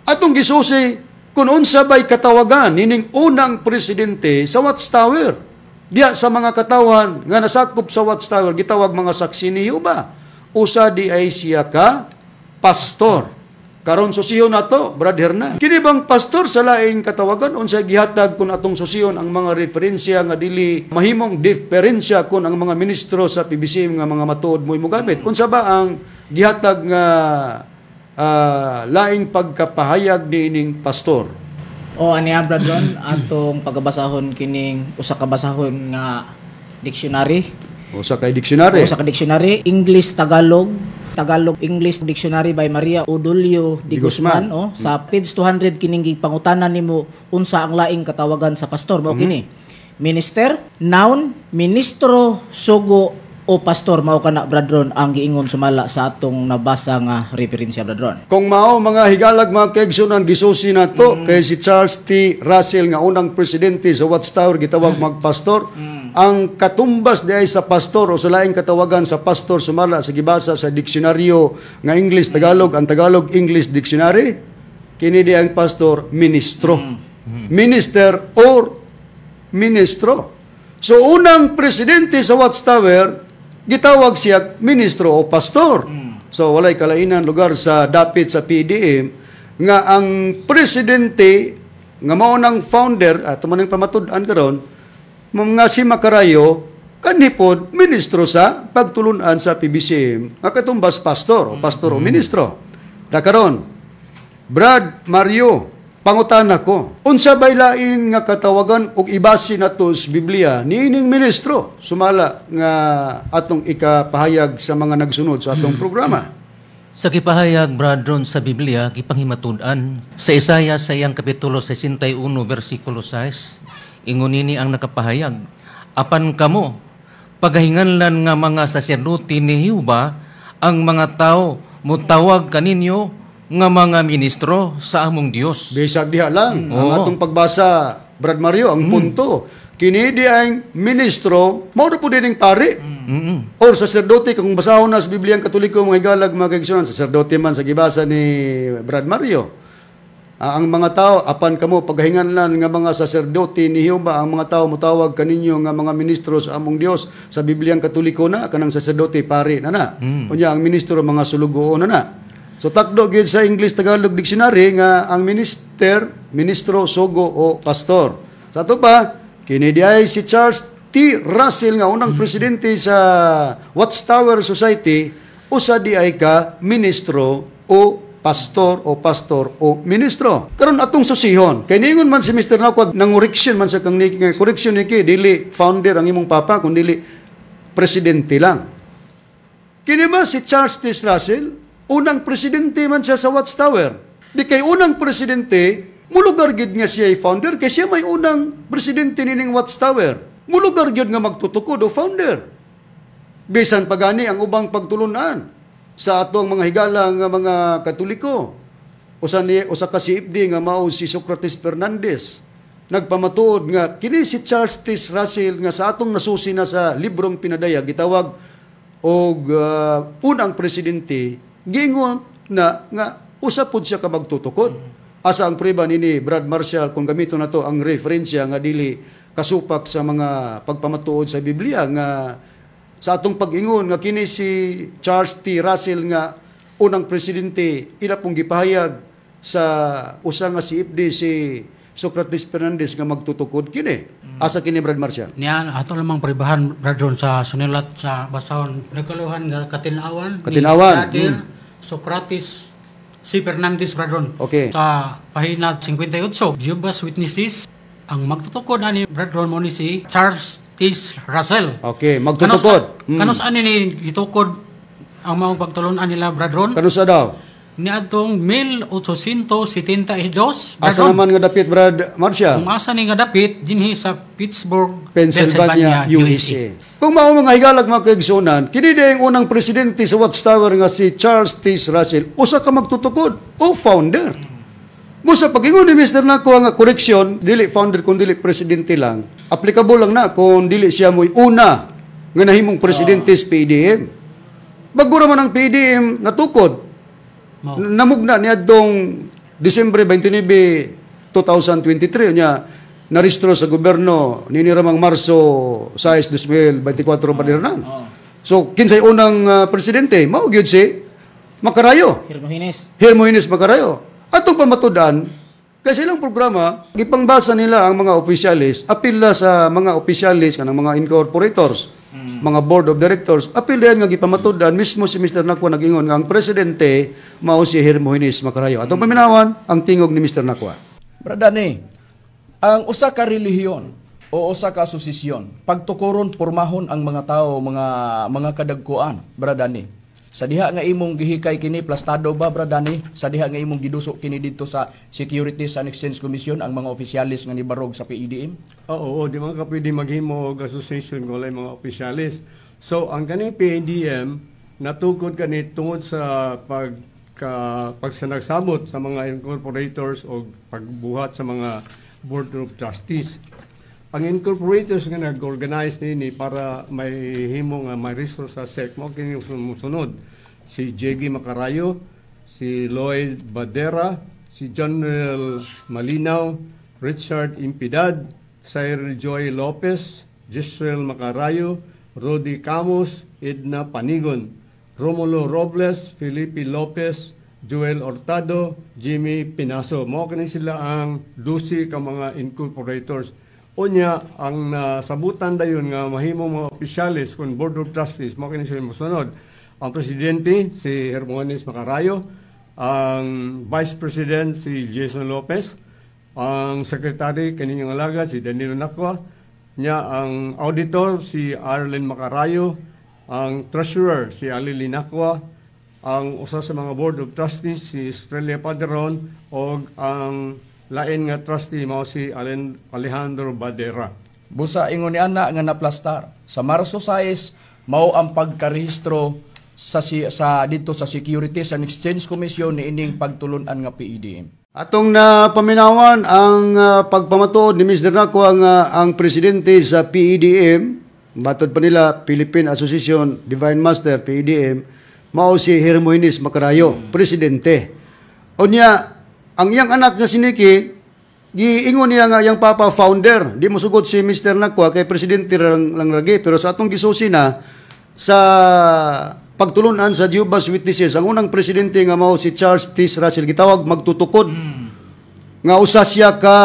Atong gisusi kung unsa bay katawagan nining unang presidente sa Watchtower. Diya sa mga katawan nga nasakop sa Watchtower, gitawag mga saksi ni Jehova. Usa di ay siya ka pastor. Karon susiyon nato, Brad Hernan. Kini bang pastor sa laing katawagan, unsay gihatag kun atong susiyon ang mga referensya nga dili mahimong diferensya kun ang mga ministro sa PBCM nga mga matuod mo'y mogamit? Unsa ba ang gihatag nga laing pagkapahayag niining pastor? O ani Brad Ron, atong pagabasahon kining usa ka basahon nga dictionary. Usa kay dictionary. Usa ka dictionary, English Tagalog, Tagalog English Dictionary by Maria Odulio de Di Guzman. Guzman, oh, sa page 200 kining gipangutana nimo unsa ang laing katawagan sa pastor, mao kini. Minister, noun, ministro, sugo o pastor, mao kana, Brad Ron, ang giingon sumala sa atong nabasa nga referensya, Brad Ron. Kung mao, mga higalag, mga kaigsunan, gisusi nato kay si Charles T. Russell nga unang presidente sa Watchtower gitawag magpastor. Ang katumbas di ay sa pastor o sa laing katawagan sa pastor sumala sa gibasa sa diksyonaryo nga English Tagalog, ang Tagalog English Dictionary, kini di ang pastor, ministro. Minister or ministro. So unang presidente sa Watchtower gitawag siya ministro o pastor. So walay kalainan lugar sa dapit sa PDM nga ang presidente nga mao nang founder at man ang pamatud-an karon mga si Makarayo kanhipod ministro sa pagtulunan sa PBCM nga katumbas pastor o pastor o ministro. Da karon, Brad Mario, pangutana ko, unsa bay lain nga katawagan og ibase nato sa Biblia niining ministro sumala nga atong ikapahayag sa mga nagsunod sa atong programa? Sa gipahayag, Brad Ron, sa Biblia, gipanghimatud-an sa Isaiah sa iyang kapitulo 61 versikulo 6, ingon nini ang nakapahayag, "Apan kamo, pagahinganlan nga mga saserdote ni Jehova, ang mga tao mutawag kaninyo nga mga ministro sa among Dios." Bisag diha lang ang Oo. Atong pagbasa, Brad Mario, ang punto. Kini di ang ministro, mao ra pud dining pari. Or saserdote, kung basahon na sa Biblia ang Katoliko, mga higalag, mga kaigsunan, saserdote man sa gibasa ni Brad Mario. Ang mga tao, "Apan kamo pagahinganlan nga mga saserdote ni Jehova, ang mga tao mutawag kaninyo nga mga ministro sa among Dios." Sa Biblia ang Katoliko na kanang saserdote pari na na. Unya ang ministro mga sulugoon na na. So takdo gyud sa English Tagalog Dictionary nga ang minister, ministro, sugo o pastor. Sa ato pa, kini di ay si Charles T. Russell nga unang presidente sa Watchtower Society, usa di ay ka ministro o pastor o pastor o ministro. Karon atong susihon. Kay niingon man si Mr. Nakwag, nang correction man sa kang niki nga correction niki, dili founder ang imong papa kun dili presidente lang. Kini ba si Charles T. Russell, unang presidente man siya sa Watchtower. Di kay unang presidente, mulugar gid nga siya ay founder kay siya may unang presidente nining Watchtower. Mulugar gyud nga magtutukod o founder. Bisan pagani ang ubang pagtulunan sa atong mga higala nga mga Katoliko. Usa ni usa ka CFD nga mao si Socrates Fernandez nagpamatuod nga kini si Charles T. Russell nga sa atong nasusi na sa librong pinadayag gitawag og unang presidente, giingon na nga usa pud siya ka magtutukod. Asa ang prueba nini, Brad Marshall, kung gamito na to ang referensya nga dili kasupak sa mga pagpamatuod sa Biblia nga sa atong pag-ingon nga kini si Charles T. Russell nga unang presidente, ila pong gipahayag sa usa nga CFD si Socrates Fernandez nga magtutukod kini? Asa kini, Brad Marshall? Niya ato lamang pribahan, Brad Ron, sa sunulat sa basahon nagkaluhan nga Katinawan Katinawan, ni Brother Socrates C. Fernandez, Brad Ron. Sa pahina 58, Jehovah's Witnesses, ang magtutukod ani, Brad Ron, mo ni si Charles T. Russell. Okay, magtutukod. Kanus ani ni gitukod ang mga pagtulunan nila, Brad Ron? Kanusa daw? Niadtong 1872, Brad Asa Ron. naman nga dapit, Brad Marshall? Kung asa ni nga dapit, dinhi sa Pittsburgh, Pennsylvania, USA. Kung mao, mga higalag, mga kaigsunan, kini di ang unang presidente sa Watchtower nga si Charles T. Russell, usa ka magtutukod o founder. Busa pag-ingon ni Mr. Nako nga correction, dili founder kung dili presidente lang, applicable lang na kung dili siya mo'y una nga nahimong presidente sa PDM. Bago raman ang PDM natukod, Mao. namugna niadtong Disyembre 29, 2023 nya narehistro sa gobyerno nini ramang Marso 6, 2024 pa. So kinsay unang presidente, mao gyud si Makarayo. Hermogenes. Hermogenes Makarayo. Atong pamatudan, kay sa ilang programa, gipangbasa nila ang mga opisyalis, apil na sa mga opisyalis, kanang mga incorporators, mga board of directors, apil din nga gipamatudan, mismo si Mr. Nakwa nag-ingon nga ang presidente mao si Hermogenes Makarayo. Atong paminawan ang tingog ni Mr. Nakwa. Brother ni, ang usa ka relihiyon o usa ka asosasyon, pagtukuron pormahon ang mga tao, mga kadagkuan, Brother ni. Sa diha nga imong gihikay kini plastado ba, Brother ni? Sa diha nga imong giduso kini didto sa Securities and Exchange Commission ang mga opisyalis nga nibarog sa PEDM? Oo, di man ka pwede maghimo og association kung walay mga opisyalis. So, ang kaning PADM, natukod kani tungod sa pagsanagsabot sa mga incorporators o pagbuhat sa mga board of trustees. Ang incorporators nga nag-organize nini para may himo nga may resource sa SEC mo kini sumusunod. Si Jeggy Macarayo, si Lloyd Badera, si General Malinaw, Richard Impidad, Sir Joy Lopez, Gisrel Macarayo, Rudy Camus, Edna Panigon, Romulo Robles, Felipe Lopez, Joel Hurtado, Jimmy Pinaso. Mao kini sila ang 12 ka mga incorporators. Unya, ang nasabutan dayon nga mahimo mga opisyalis kun board of trustees, mao kini sila mosunod. Ang presidente si Hermogenes Macarayo, ang vice president si Jason Lopez, ang secretary kaninyang alagad si Danilo Nacua, nya ang auditor si Arlen Macarayo, ang treasurer si Ali Linacua, ang usa sa mga board of trustees si Estrella Padron og ang lain nga trustee mao si Alejandro Badera. Busa ingon ni ana nga naplastar. Sa Marso 6 mao ang pagkarehistro sa dito sa Securities and Exchange Commission niining pagtulun-an nga PEDM. Atong napaminawan ang pagpamatuod ni Mr. Nacua nga ang presidente sa PEDM, matod pa nila Philippine Association Divine Master PEDM, mao si Hermogenes Macarayo, presidente. Unya, ang iyang anak nga si Nikki, giingon niya nga iyang papa founder. Di mo sugot si Mr. Nacua kay presidente lang lagi, pero sa atong gisusi na sa pagtulunan sa Jehovah's Witnesses, ang unang presidente nga mao si Charles T. Russell, gitawag magtutukod. Nga usa siya ka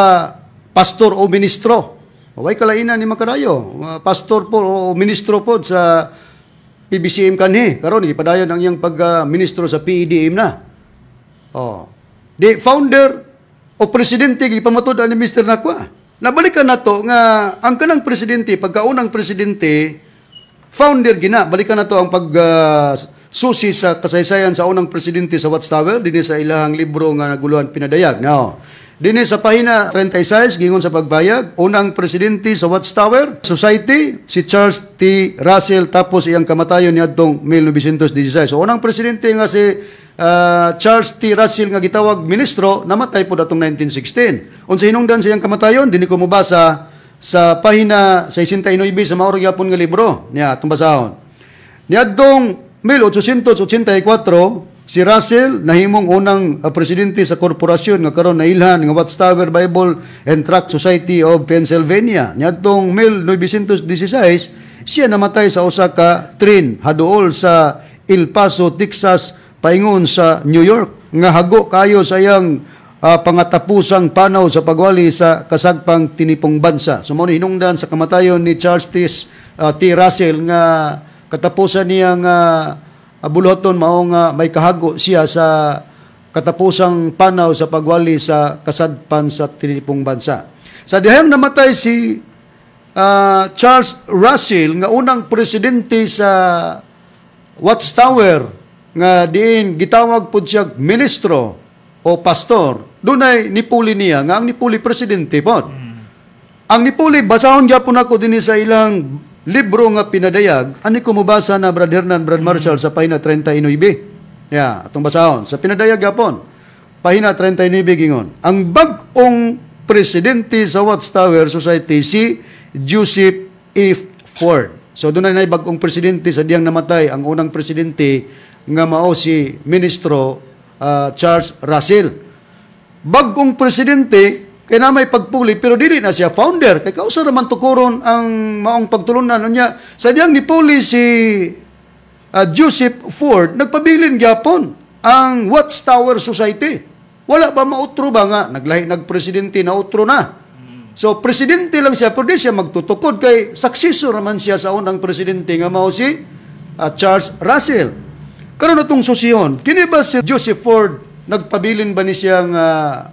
pastor o ministro. Way kalainan ni Macarayo. Pastor po o ministro po sa PBCM kanhi. Karon gipadayon ang iyang pag-ministro sa PEDM na. Oh. Di founder o presidente gipamatud-an ni Mr. Nacua. Nabalikan nato nga ang kanang presidente, pagkaunang presidente, founder gina. Balikan nato ang pag susi sa kasaysayan sa unang presidente sa Watchtower dinhi sa ilahang libro nga naguluhan pinadayag. Now, dinhi sa pahina 36 gingon sa pagbayag, unang presidente sa Watchtower Society si Charles T. Russell, tapos iyang kamatayon niadtong 1916. So unang presidente nga si Charles T. Russell nga gitawag ministro, namatay po datong 1916. Unsa hinungdan sa iyang kamatayon, dinhi ko mobasa sa pahina 69 sa mao ra gyapon nga libro niya atong basahon. Niadtong 1884 si Russell nahimong unang presidente sa korporasyon nga karon nailhan nga Watchtower Bible and Tract Society of Pennsylvania. Niadtong 1916 siya namatay sa usa ka train haduol sa El Paso, Texas, paingon sa New York, nga hago kayo sa iyang pangatapusang panaw sa pagwali sa kasagpang tinipong bansa. So mao ni hinungdan sa kamatayon ni Charles T. Russell nga katapusan niya nga buluhaton mao nga may kahago siya sa katapusang panaw sa pagwali sa kasadpan sa tinipong bansa. Sa dihang namatay si Charles Russell nga unang presidente sa Watchtower nga diin gitawag pud siya ministro o pastor, dunay nipuli niya nga ang nipuli presidente pod. Ang nipuli, basahon gyapon ako dinhi sa ilang libro nga pinadayag, ani ko mobasa na Brad Hernan, Brad Marshall sa pahina 39. Ya, atong basahon sa pinadayag gyapon. Pahina 39 gingon. Ang bag-ong presidente sa Watchtower Society si Joseph F. Ford. So doon na bag-ong presidente sa diyang namatay ang unang presidente nga mao si ministro Charles Russell. Bagong presidente kay na may pagpuli pero dili na siya founder kay kausa ra man tukuron ang maong pagtulunan niya. Sa diyang nipuli si Joseph Ford, nagpabilin gyapon. ang Watchtower Society. Wala ba mautro ba nga naglahi nagpresidente na utro na. So presidente lang siya pero di siya magtutukod kay successor naman siya sa unang presidente nga mao si Charles Russell. Karon atong susihon, kini ba si Joseph Ford nagpabilin ba ni siyang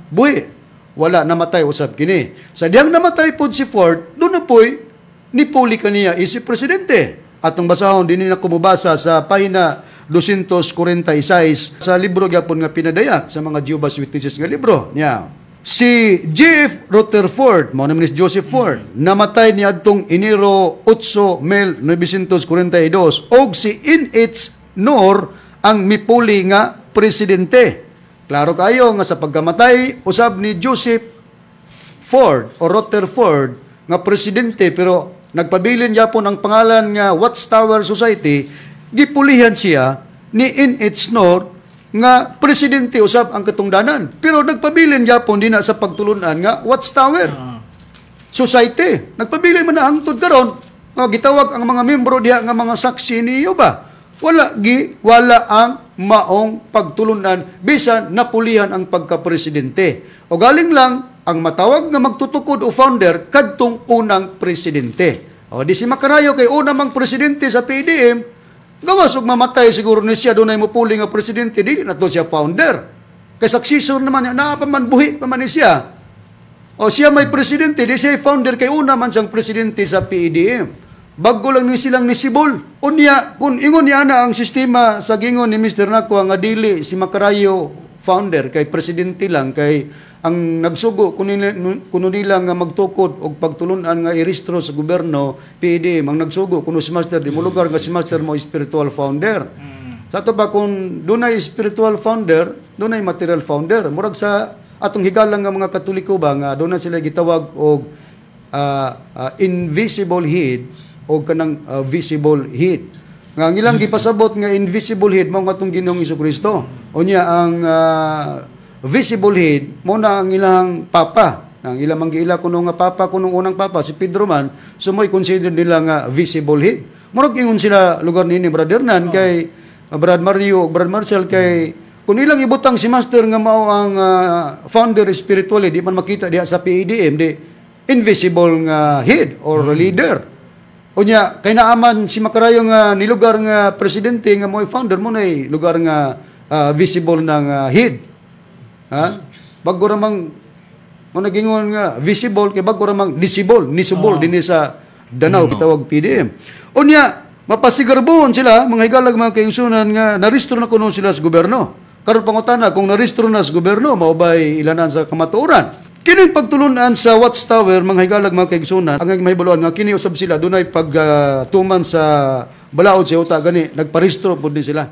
buhi? Wala, namatay usab kini. Sa diyang namatay pod si Ford, doon na po'y nipuli kaniya isip presidente. Atong basahon dinhi na kumubasa sa pahina 246 sa libro gyapon nga pinadayag sa mga Jehovah's Witnesses nga libro niya. Si J.F. Rutherford, mao naman ni Joseph Ford, namatay ni adtong Enero 8, 1942 og si N.H. Knorr ang mipuli nga presidente. Klaro kayo nga sa pagkamatay usab ni Joseph Ford o Rutherford nga presidente pero nagpabilin yapon ang pangalan nga Watchtower Society, gipulihan siya ni N.H. Knorr nga presidente usab ang katungdanan. Pero nagpabilin yapon din na sa pagtulunan nga Watchtower Society. Nagpabilin man na hangtod karon nga gitawag ang mga membro diha nga mga saksi ni Jehovah. Wala ang maong pagtulunan bisan napulihan ang pagkapresidente. O galing lang ang matawag nga magtutukod o founder kadtong unang presidente. O di si Makarayo kay una mang presidente sa PDM, gawas og mamatay siguro ni siya dunay mopuli nga presidente, dili na to siya founder. Kay successor naman niya, naa pa man, buhi pa man ni siya. O siya may presidente, di siya founder kay una man siyang presidente sa PEDM. Bago lang ni silang ni Sibol. Unya, kung ingon niya na ang sistema sa gingon ni Mr. Nakwa nga dili si Makarayo founder kay presidente lang, kay ang nagsugo kuno nila nga magtukod og pagtulunan nga irehistro sa gobyerno PEDM, ang nagsugo kuno si Master di mo lugar nga si Master mo spiritual founder. Sa ato ba kung dunay spiritual founder, dunay material founder. Murag sa atong higalang nga mga Katoliko ba nga dunay sila gitawag og invisible head o kanang visible head. Nga ang ilang gipasabot nga invisible head mao nga atong Ginoong Hesukristo. Unya ang visible head mo na ang ilang papa. Ang ilang manggiila kuno nga papa, kunong unang papa si Pedro man, so mo'y consider nila nga visible head. Murag ingon sila lugar nini, Brother Nan, kay Brad Mario ug Brad Marcel, kay kung ilang ibutang si Master nga mao ang founder spiritually, di man makita diha sa PEDM, di invisible nga head or leader. Unya kay naaman si Makarayo nga nilugar nga presidente nga mo'y founder mo nay lugar nga visible na nga head. Ha? Bago ramang mo nagingon nga visible kay bago ramang nisibol, nisubol dinhi sa Danao gitawag PDM. Unya mapasigarbon sila mga higalag mga kaigsunan nga narehistro na kuno sila sa gobyerno. Karon pangutana kung narehistro na sa gobyerno, mao bay ilanan sa kamatuoran? Kining pagtulunan sa Watchtower mga higalag mga kaigsunan, ang mahibaluan nga kini usab sila dunay pagtuman sa balaod sa uta, gani nagparehistro pud ni sila.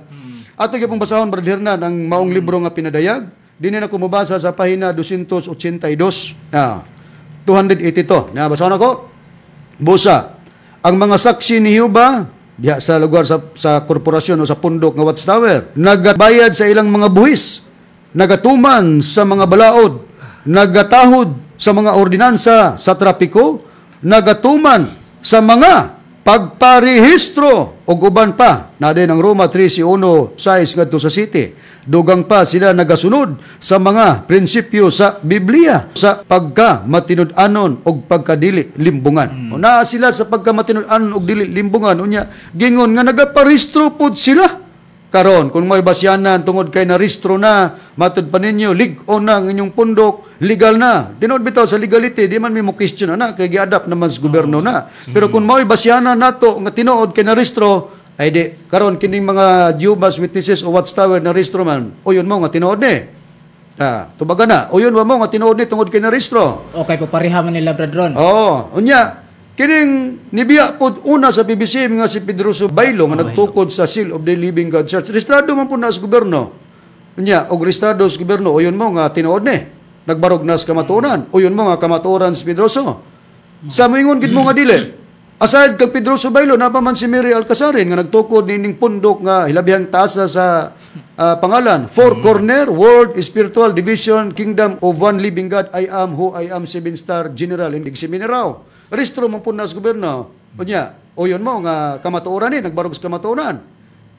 Ato gyud basahon, Brad Hernan, ang maong libro nga pinadayag. Dinhi na kumubasa sa pahina 282 na 282. Na basahon ako. Busa, ang mga saksi ni Jehovah diha sa lugar sa korporasyon o sa pundok nga Watchtower, nagabayad sa ilang mga buhis, nagatuman sa mga balaod, nagatahod sa mga ordinansa sa trapiko, nagatuman sa mga pagparehistro og uban pa. Na din ang Roma 13:1 6 ngadto sa city. Dugang pa sila nagasunod sa mga prinsipyo sa Biblia sa pagka matinud-anon og pagkadili limbungan. O naa sila sa pagka matinud-anon og dili limbungan, unya gingon nga nagaparehistro pod sila. Karon kung may basyanan tungod kay narehistro na, matud pa ninyo lig-on na ang inyong pundok, legal na. Tinuod bitaw sa legality, di man mi mo question ana kay gi-adapt naman sa gobyerno na. Pero kung may basyanan nato nga tinuod kay narehistro, ay di karon kining mga Jehovah's Witnesses o Watchtower narehistro man, uyon mo nga tinuod ni. Tubaga na, uyon ba mo nga tinuod ni tungod kay narehistro? Okay, papareha man nila, Brad Ron. Oo, unya kining nibiya pod una sa PBCM nga si Pedroso Baylo nga nagtukod sa Seal of the Living God Church. Rehistrado man po na sa gobyerno. Unya og rehistrado sa gobyerno, uyon mo nga tinuod ni. Nagbarog na sa kamatuoran. Uyon mo nga kamatuoran si Pedroso. Sa moingon gid mo nga dili. Aside kag Pedroso Baylo, napa man si Mary Alcasarin nga nagtukod nining pundok nga hilabihang taasa sa pangalan Four Corner World Spiritual Division Kingdom of One Living God I Am Who I Am Seven Star General in Mineraw. Rehistro man po na sa gobyerno. Unya, uyon mo nga kamatuoran ni, nagbarog sa kamatuoran.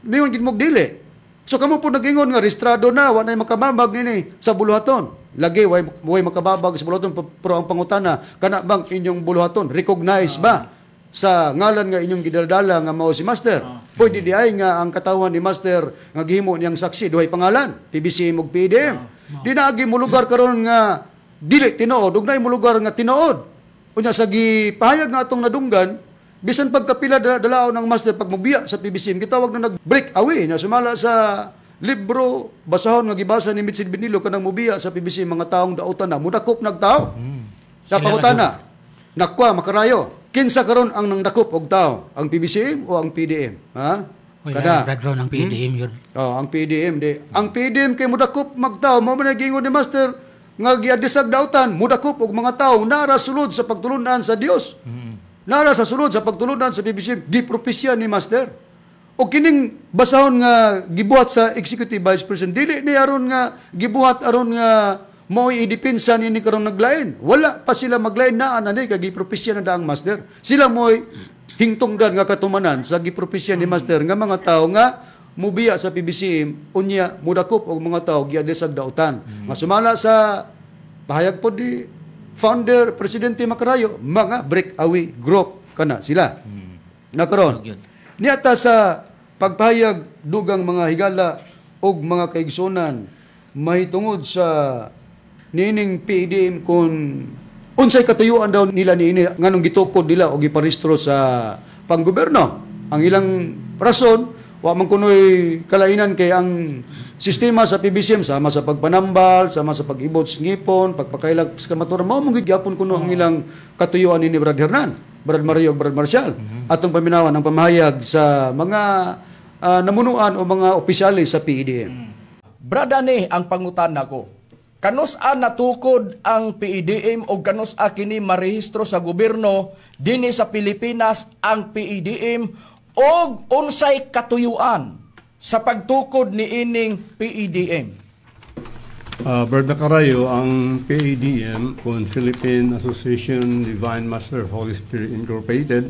Mingon gid mo dili. So kamo po nag-ingon nga rehistrado na, wa nay makababag nini sa buluhaton. Lagi way makababag sa buluhaton, pero ang pangutana, kana bang inyong buluhaton recognize ba sa ngalan nga inyong gidaldala nga mao si Master? Pwede di ay nga ang katawan ni Master nga gihimo niyang saksi duhay pangalan, PBCM ug PDM. Di na agi mo lugar karon nga dili tinuod ug naay mo lugar nga tinuod. Unya sa gipahayag nga atong nadunggan, bisan pagkapila dalaw ng Master pag mobiya sa PBCM, gitawag na nag-break away na sumala sa libro basahon nga gibasa ni Mitchell Benilo, kanang mobiya sa PBCM mga taong dautan na mudakop nagtao. Sa pangutana, nakwa makarayo, kinsa karon ang nangdakop og tao, ang PBCM o ang PDM? Ha? Uy, Kada. Brad Ron, ang PDM yun. Oh, ang PDM di. Ang PDM kay mudakop magtao, mao man gingon ni Master nga giadisag dautan, mudakop og mga tao nara sulod sa pagtulunan sa Dios. Nara sa sulod sa pagtulunan sa PBCM, gipropesya ni Master. O kining basahon nga gibuhat sa Executive Vice President, dili ni aron nga gibuhat aron nga mao'y idepensa nini karon naglain. Wala pa sila maglain, naa na ni kay gipropesya na daang Master. Sila mo'y hingtungdan nga katumanan sa gipropesya ni Master nga mga tao nga mubiya sa PBCM, unya mudakop og mga tao giadresag dautan. Nga sumala sa pahayag po di founder Presidente Makarayo, mga breakaway group kana sila. Nakaron niata sa pagpahayag dugang mga higala og mga kaigsunan mahitungod sa nining PDM kung unsay katuyuan daw nila niini nganong gitukod nila og giparehistro sa panggobyerno. Ang ilang rason, wa man kunoy kalainan kay ang sistema sa PBCM sama sa pagpanambal, sama sa pag-ibot sa ngipon, pagpakailag sa kamatuoran, mao man gyud gyapon kuno ang ilang katuyuan ni Brad Hernan, Brad Mario, Brad Marcial. Atong paminawan ang pamahayag sa mga namunuan o mga opisyales sa PEDM. Brad, ani ang pangutana ko. Kanus-a natukod ang PEDM o kanus-a kini marehistro sa gobyerno dinhi sa Pilipinas ang PEDM og unsay katuyuan sa pagtukod ni ining PEDM? Brad Nakarayo, ang PADM, kung Philippine Association Divine Master Holy Spirit Incorporated,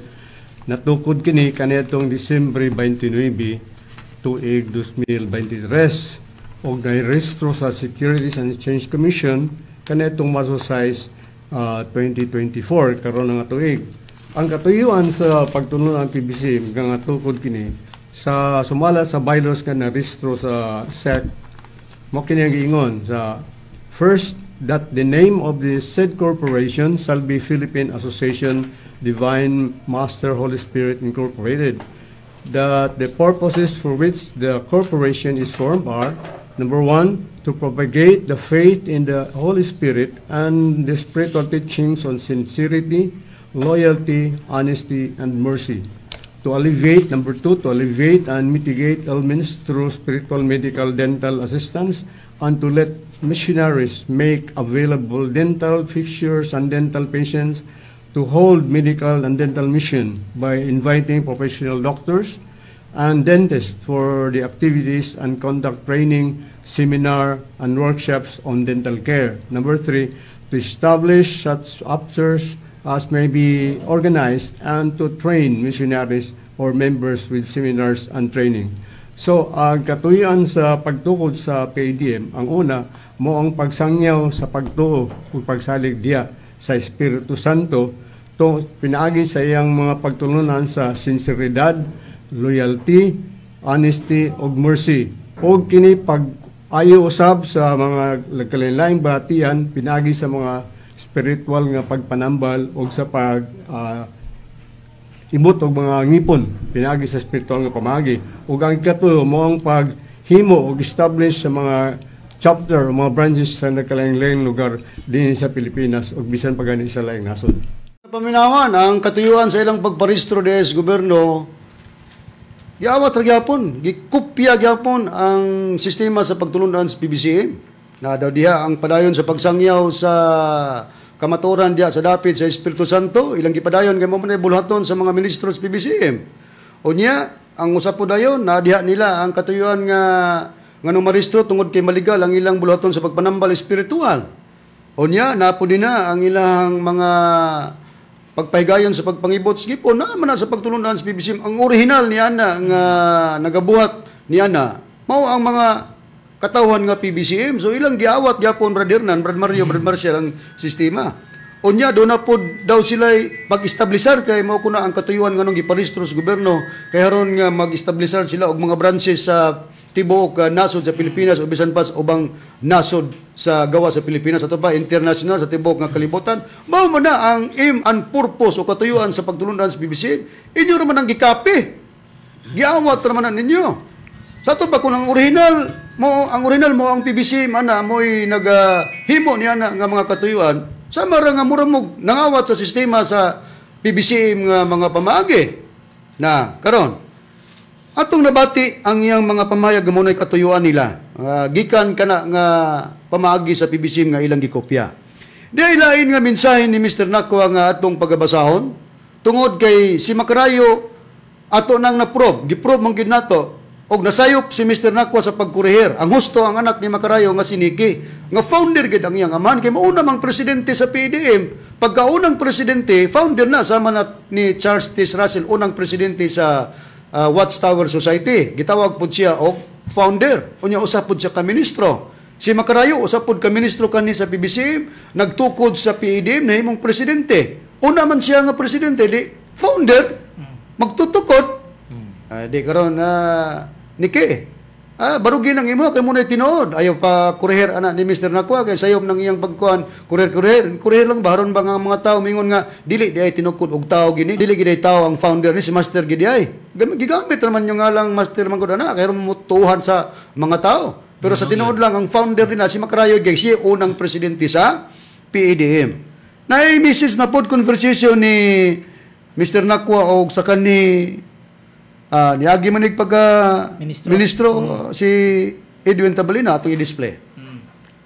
natukod kini kaniadtong Disyembre 29 tuig 2023 og nairehistro sa Securities and Exchange Commission kaniadtong Marso 6, 2024 karon nga tuig. Ang katuyuan sa pagtulon ang PBC nga tukod kini sa sumala sa bylaws nga narehistro sa SEC, mo kini ang giingon sa first, that the name of the said corporation shall be Philippine Association Divine Master Holy Spirit Incorporated, that the purposes for which the corporation is formed are, number one, to propagate the faith in the Holy Spirit and the spiritual teachings on sincerity, loyalty, honesty, and mercy. To alleviate, number two, to alleviate and mitigate ailments through spiritual, medical, dental assistance, and to let missionaries make available dental fixtures and dental patients, to hold medical and dental mission by inviting professional doctors and dentists for the activities and conduct training, seminar, and workshops on dental care. Number three, to establish such chapters as may be organized and to train missionaries or members with seminars and training. So, ang katuyuan sa pagtukod sa PADM, ang una, mo ang pagsangyaw sa pagtuo ug pagsalig diya sa Espiritu Santo to pinaagi sa iyang mga pagtulunan sa sinseridad, loyalty, honesty ug mercy. Ug kini pag ayo usab sa mga nagkalain-laing balatian pinaagi sa mga spiritual nga pagpanambal ug sa pag ibot og mga ngipon pinaagi sa spiritual nga pamaagi. Ug ang ikatulo mo ang paghimo og establish sa mga chapter o mga branches sa nagkalain-laing lugar dinhi sa Pilipinas ug bisan pa gani sa laing nasod. Paminawan ang katuyuan sa ilang pagparehistro des gobyerno, giawat ra gyapon, gikopya gyapon ang sistema sa pagtulunan sa PBCM. Na daw diha ang padayon sa pagsangyaw sa kamatuoran diha sa dapit sa Espiritu Santo, ilang gipadayon kay mo man buluhaton sa mga ministro sa PBCM. Unya, ang usap po dayon na diha nila ang katuyuan nga nganong marehistro tungod kay maligal ang ilang buluhaton sa pagpanambal espiritual. Unya, napo din na ang ilang mga pagpahigayon sa pagpangibot sa gipon na man na sa pagtulunan sa PBCM. Ang original ni ana nga nagabuhat ni ana Mao ang mga katawhan nga PBCM. So ilang giawat gyapon, Brad Hernan, Brad Mario, Brad Marcial, ang sistema. Unya do na pod daw sila pag-establisar kay mao kuna ang katuyuan nganong giparehistro sa gobyerno kay aron nga mag-establisar sila og mga branches sa tibuok nasod sa Pilipinas o bisan pa sa ubang nasod sa gawa sa Pilipinas ato pa international sa tibuok nga kalibutan. Mao man na ang aim and purpose o katuyuan sa pagtulunan sa PBCM. Inyo raman ang gikapi. Giawat raman na ninyo. Sa ato ba kung ang original mo ang PBCM ana mo'y nagahimo niya na nga mga katuyuan, sama ra nga mura mo nangawat sa sistema sa PBCM nga mga pamaagi. Na karon atong nabati ang iyang mga pamayag nga muna'y katuyuan nila. Gikan kana nga pamaagi sa PBCM nga ilang gikopya. Di ay lain nga mensahe ni Mr. Nakwa nga atong pagabasahon tungod kay si Makarayo ato nang na-probe, giprobe man gyud nato og nasayop si Mr. Nakwa sa pagkurehir. Ang husto, ang anak ni Makarayo nga si Nikki, nga founder gid ang iyang amahan kay mauna mang presidente sa PDM. Pagkaunang presidente, founder na sama na ni Charles T. Russell, unang presidente sa Watchtower Society. Gitawag pud siya og founder. Unya usa pud siya ka ministro. Si Makarayo usa pud ka ministro kani sa PBCM, nagtukod sa PEDM, nahimong presidente. Una man siya nga presidente, di founder, magtutukod. Di karon na Niki. Barugin ang imo kay mo na tinuod. Ayaw pa kureher ana ni Mr. Nakwa kay sayop ng iyang pagkuan, kureher kureher. Kureher lang ba aron ba nga mga tao mingon nga dili di ay tinukod og tao gini, dili gid ay tao ang founder ni si Master gid ay. Gigamit naman yung ngalang Master man gud ana kay mutuhan sa mga tao. Pero sa tinuod lang, ang founder din na si Makarayo kay siya unang presidente sa PADM. Na message na pod conversation ni Mr. Nakwa og sa kani niagi man pagka Ministro. Ministro si Edwin Tabalina, atong i-display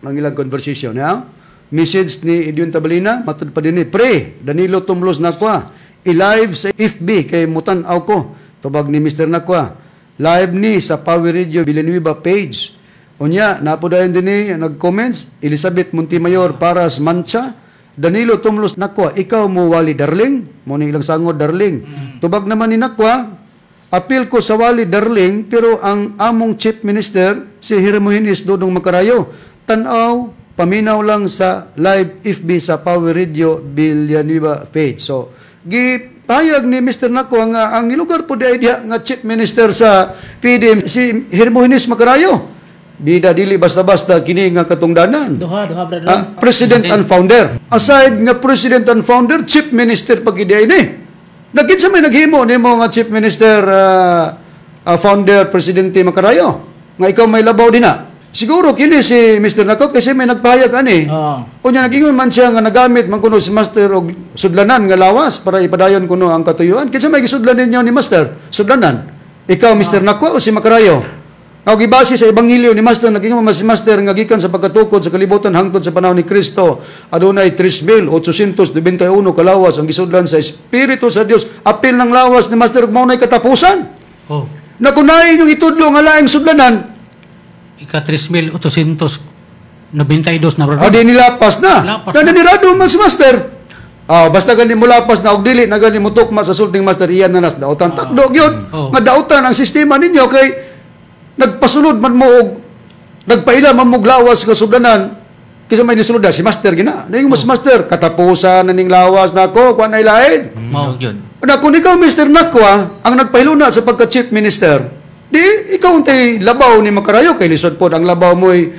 ang ilang conversation, ha? Message ni Edwin Tabalina matud pa dinhi, "Pre Danilo Tumlos Nakwa, i-live sa FB kay mutan-aw ko." Tubag ni Mr. Nakwa, "Live ni sa Power Radio Villanueva page." Unya napo dayon dinhi nag-comments Elizabeth Montemayor Paras Mancha, "Danilo Tumlos Nakwa, ikaw mo wali darling?" Mo ni ilang sangod, "Darling." Tubag naman ni Nakwa, "Apil ko sa wali darling, pero ang among chief minister si Hermogenes Dodong Makarayo. Tanaw, paminaw lang sa live FB sa Power Radio Villanueva page." So, gipahayag ni Mr. Nakwa nga ang nilugar po di diha nga chief minister sa PDM si Hermogenes Makarayo. Bida dili basta-basta kini nga katungdanan. Duha, duha, brother. President and founder. Aside nga president and founder, chief minister pag ni. Nagkinsa may naghimo nimo nga chief minister, founder, presidente Makarayo? Nga ikaw may labaw din na. Siguro kini si Mr. Nako kasi may nagpahayag ani. Unya nagingon man siya nga nagamit man kuno si Master og sudlanan nga lawas para ipadayon kuno ang katuyuan. Kinsa may gisudlan ninyo ni Master? Sudlanan. Ikaw, Mr. Nako, o si Makarayo? Ang gibase sa ebanghelyo ni Master, naging man si Master nga gikan sa pagkatukod sa kalibutan hangtod sa panahon ni Kristo adunay 3,891 kalawas ang gisudlan sa Espiritu sa Dios. Apil ng lawas ni Master ug mao nay katapusan. Na kung naay inyong itudlo nga laing sudlanan, Ika 3,892 na, brother. Adi nilapas na. Lapas na. Na. Nanirado man si Master. Basta gani mo lapas na og dili na gani mo tukma sa sulting Master, iyan na nas dautan. Takdo gyud. Nga dautan ang sistema ninyo kay nagpasulod man mo og nagpaila man mo og lawas nga sudlanan kaysa may nisulod na si Master gina. Naingon mo si Master, katapusan na ning lawas nako, kuan ay lain. Mao gyud. Na kung ikaw, Mr. Nakwa, ang nagpahiluna sa pagka-chief minister, di ikaw untay labaw ni Makarayo kay lisod pod ang labaw mo'y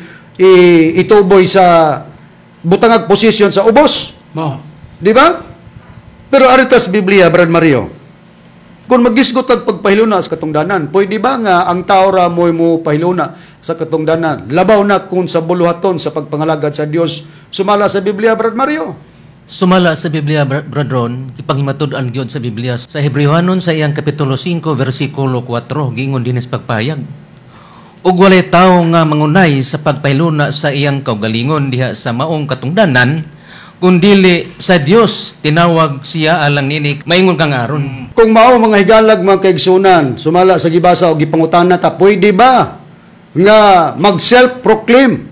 ituboy sa butangag posisyon sa ubos. Mao. Di ba? Pero aritas Biblia, Brad Mario, kung magisgot ang pagpahiluna sa katungdanan, pwede ba nga ang tao ra mo'y mo pahiluna sa katungdanan? Labaw na kung sa buluhaton sa pagpangalagad sa Dios, sumala sa Biblia, Brad Mario. Sumala sa Biblia, Brad Ron, ipanghimatud-an gyud sa Biblia sa Hebreohanon sa iyang kapitulo 5 versikulo 4, giingon dinis pagpahayag. Ug walay tawo nga mangunay sa pagpahiluna sa iyang kaugalingon diha sa maong katungdanan, kun dili sa Dios tinawag siya alang nini, maingon kang aron. Kung mao, mga higalag, mga kaigsunan, sumala sa gibasa o gipangutana ta, pwede ba nga mag self-proclaim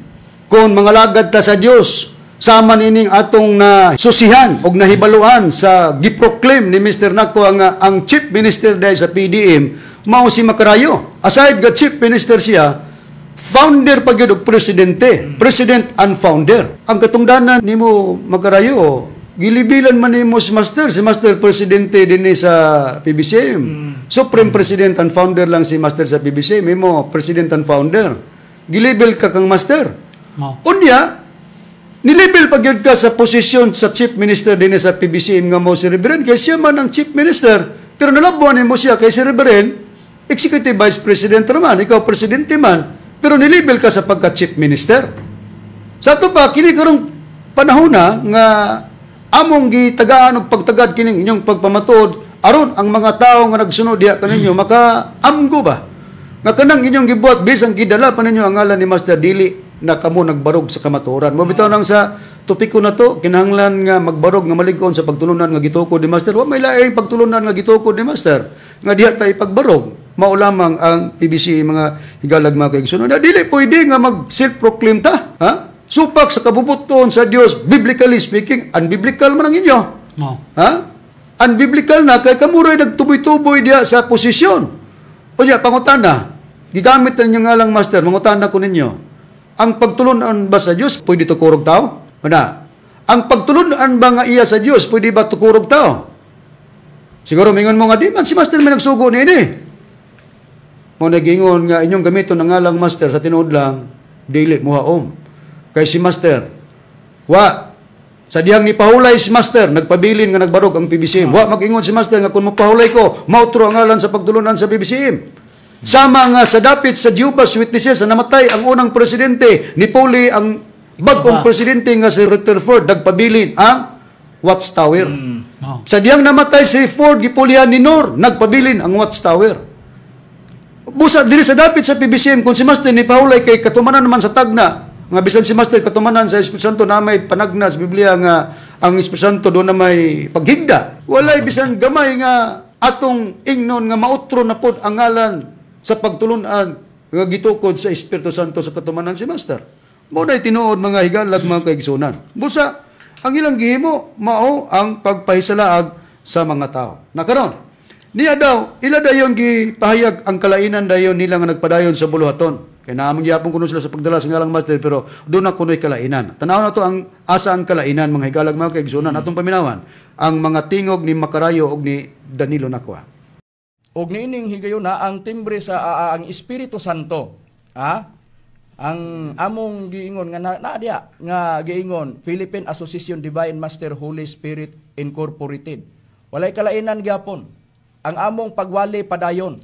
kung mangalagad ta sa Dios sama nining atong na susihan og nahibaluan sa giproclaim ni Mr. Nako nga ang chief minister dahil sa PDM Mao si Makarayo. Aside ga chief minister siya, founder pa gyud og presidente, president and founder. Ang katungdanan nimo, Makarayo, gilibilan man nimo si Master presidente dinhi sa PBCM. Supreme President and founder lang si Master sa PBCM, imo president and founder. Gilibel ka kang Master. Mao. Unya, nilibel pa gyud ka sa posisyon sa chief minister dinhi sa PBCM nga mo si Reverend, kay siya man ang chief minister, pero nalabuan nimo siya kay si Reverend executive vice president raman, ikaw presidente man, pero nilibel ka sa pagka chief minister. Sa ato pa kini karong panahon na nga among gitagaan og pagtagad kining inyong pagpamatuod aron ang mga tawo nga nagsunod diha kaninyo makaamgo ba nga kanang inyong gibuhat, bisan gidala pa ninyo ang ngalan ni Master, dili na kamo nagbarog sa kamatuoran. Mo bitaw nang sa topiko na to, kinahanglan nga magbarog nga malig-on sa pagtulunan nga gitukod ni Master. Wa may laing pagtulunan nga gitukod ni Master nga diha ta ipagbarog. Mao lamang ang PBC, mga higalag, mga kaigsuonan. Na dili pwede nga mag self-proclaim ta, ha? Supak sa kabubuton sa Dios, biblically speaking, unbiblical man ang inyo. Mao. Ha? Unbiblical na kay kamuroy nagtuboy-tuboy diha sa posisyon. O diya, pangutana, gigamit na ninyo ngalang Master, mangutana ko ninyo. Ang pagtulunan ba sa Dios pwede tukurog tao? Ana. Ang pagtulunan ba nga iya sa Dios, pwede ba tukurog tao? Siguro mingon mo nga di man si Master may nagsugo niini. Mo nagingon nga inyong gamiton ang ngalang Master sa tinuod lang dili muhaom. Kay si Master wa sa dihang ni pahulay si Master, nagpabilin nga nagbarog ang PBCM. Wa mag-ingon si Master nga kung mapahulay ko, mautro ang ngalan sa pagtulunan sa PBCM. Sama nga sa dapit sa Jehovah's Witnesses na namatay ang unang presidente, ni Puli ang bagong presidente nga si Rutherford, nagpabilin ang Watchtower. Mao. Sa diyang namatay si Ford, gipulihan ni Knorr, nagpabilin ang Watchtower. Busa diri sa dapit sa PBCM, kung si Master ni pahulay kay katumanan naman sa tagna, nga bisan si Master katumanan sa Espiritu Santo na may panagna sa Biblia nga ang Espiritu Santo doon na may paghigda. Walay bisan gamay nga atong ingnon nga mautro na pod ang ngalan sa pagtulunan nga gitukod sa Espiritu Santo sa katumanan si Master. Mao na'y tinuod, mga higalag, mga kaigsunan. Busa ang ilang gihimo mao ang pagpahisalaag sa mga tao. Nakaron, niya daw, ila dayon gipahayag ang kalainan dayon nila nga nagpadayon sa buluhaton. Kay naamang gihapon kuno sila sa pagdala sa ngalang Master, pero doon na kuno'y kalainan. Tanaw na to ang asa ang kalainan, mga higalag, mga kaigsunan, atong paminawan ang mga tingog ni Makarayo og ni Danilo Nakwa. Og niining higayuna ang timbre sa ang Espiritu Santo. Ang among giingon nga na diya nga giingon Philippine Association Divine Master Holy Spirit Incorporated. Walay kalainan gyapon. Ang among pagwali padayon,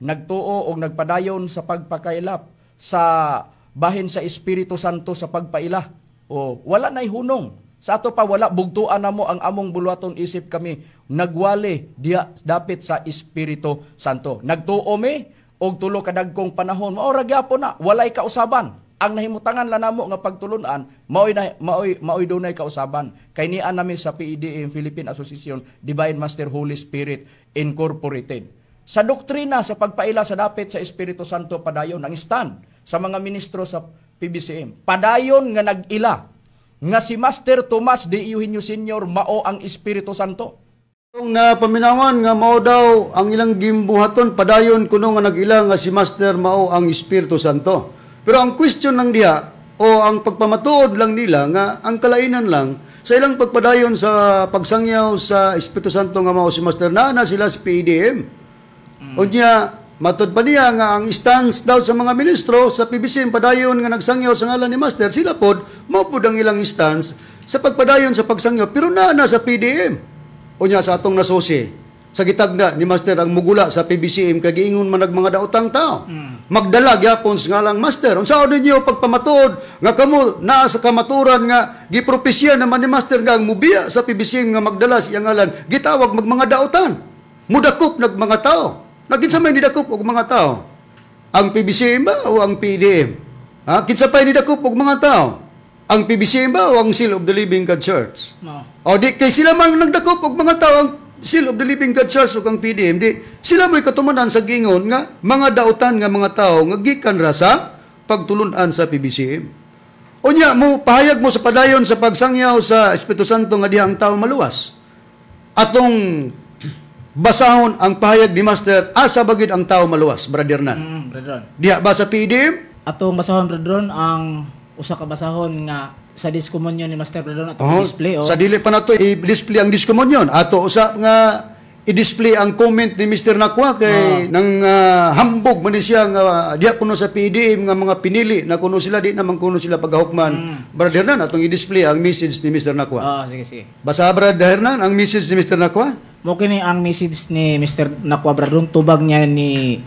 nagtuo og nagpadayon sa pagpakailap sa bahin sa Espiritu Santo sa pagpaila. O wala nay hunong. Sa ato pa wala bugtuan namo ang among buluhaton isip kami nagwali diya dapit sa Espiritu Santo. Nagtuo mi og tulo ka dagkong panahon, mao ra gyapon na walay kausaban. Ang nahimutangan lang namo nga pagtulunan maoy na, maoy maoy dunay kausaban. Kay nian nami sa PEDM, Philippine Association Divine Master Holy Spirit Incorporated. Sa doktrina sa pagpaila sa dapit sa Espiritu Santo, padayon ang stand sa mga ministro sa PBCM. Padayon nga nag-ila nga si Master Tomas de Eugenio Senior mao ang Espiritu Santo. Kung napaminawan nga mao daw ang ilang gimbuhaton, padayon kuno nga nag-ila nga si Master mao ang Espiritu Santo. Pero ang question lang diha o ang pagpamatuod lang nila nga ang kalainan lang sa ilang pagpadayon sa pagsangyaw sa Espiritu Santo nga mao si Master, naa na sila sa PEDM. Unya matud pa niya nga ang stance daw sa mga ministro sa PBCM, padayon nga nagsangyaw sa ngalan ni Master, sila pod mao pod ang ilang stance sa pagpadayon sa pagsangyaw, pero naa na sa PDM. Unya sa atong nasusi sa gitagna ni Master ang mugula sa PBCM kay giingon man mga daotang tao. Magdala gyapon sa ngalang Master. Unsa ninyo pagpamatuod nga kamo naa sa kamaturan nga gipropesya naman ni Master nga ang mubiya sa PBCM nga magdala sa iyang ngalan gitawag mag mga daotan? Mudakop nag mga tao. Naginsa may nidakop og mga tao? Ang PBCM ba o ang PDM? Ha? Kinsa pay nidakop og mga tao? Ang PBCM ba o ang Seal of the Living God Church? No. O di kay sila man nagdakop og mga tao, ang Seal of the Living God Church ug ang PDM, di sila mo'y katumanan sa gingon nga mga dautan nga mga tao nga gikan ra sa pagtulun-an sa PBCM. Unya mo pahayag mo sa padayon sa pagsangyaw sa Espiritu Santo nga diha ang tao maluwas. Atong Basahon ang pahayag ni Master, asa ba gyud ang tao maluwas, Brother Hernan? Brother Ron. Diha ba sa PDM? Atong basahon, Brother Ron, ang usa ka basahon nga sa discomunyon ni Master, Brother Ron, atong Oh, display oh. Sa dili pa nato i-display ang discomunyon. Ato usa nga i-display ang comment ni Mr. Nakwa kay nang hambog man ni siya nga diha kuno sa PDM nga mga pinili na kuno sila, di naman kuno sila pagahukman. Brother Hernan, atong i-display ang message ni Mr. Nakwa. Ah, sige sige. Basa, Brother Hernan, ang message ni Mr. Nakwa. Mo kini ang message ni Mr. Nakwa, Brother Ron, tubag niya ni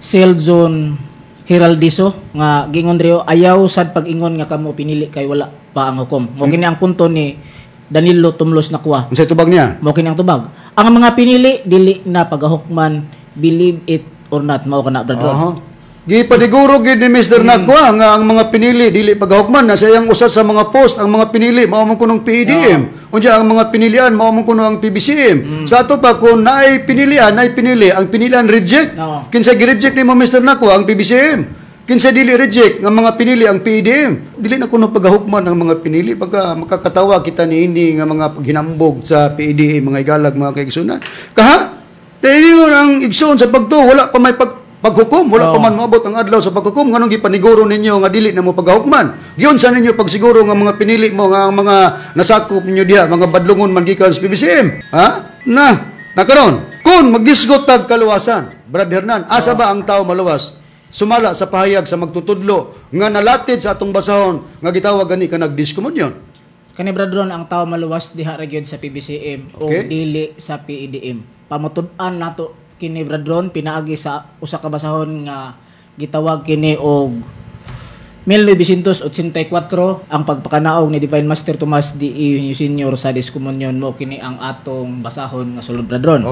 Selzon Heraldiso nga gingon drio, ayaw sad pag-ingon nga kamo pinili kay wala pa ang hukom. Mo kini ang punto ni Danilo Tumlos Nakwa. Unsay tubag niya? Mo kini ang tubag. Ang mga pinili dili na pagahukman, believe it or not, mao kana, Brother Ron. Aha. Gipadiguro gid ni Mr. Nakwa nga ang mga pinili dili pagahukman, na sa iyang usa sa mga post ang mga pinili mao man kunong PEDM. Unya ang mga pinilian mao man kuno ang PBCM. Sa ato pa kung naay pinilian, naay pinili, ang pinilian reject. Oo. Kinsa gi-reject nimo, Mr. Nakwa? Ang PBCM. Kinsa dili reject nga mga pinili? Ang PEDM. Dili na kuno pagahukman ang mga pinili, pagka makakatawa kita niini nga mga paghinambog sa PEDM, mga igalag, mga kaigsunan. Kaha dahil ang igsoon sa pagtuo, wala pa may paghukom, wala pa man moabot ang adlaw sa paghukom, nganong gipaniguro ninyo nga dili na mo pagahukman? Giunsa ninyo pagsiguro nga mga pinili mo, nga ang mga nasakop ninyo diha mga badlongon man gikan sa PBCM? Ha? Na, nakaron, kung magisgot tag kaluwasan, Brad Hernan, asa ba ang tao maluwas? Sumala sa pahayag sa magtutudlo nga nalatid sa atong basahon nga gitawag gani ka nagdiskomunyon. Kani, Brad Ron, ang tao maluwas diha ra gyud sa PBCM o dili sa PEDM. Pamutud-an nato kini, Brad Ron, pinaagi sa usa ka basahon nga gitawag kini og 1984, ang pagpakanaog ni Divine Master Tomas D. E. Senior sa Discomunyon. Mo kini ang atong basahon nga sulod, Brad Ron.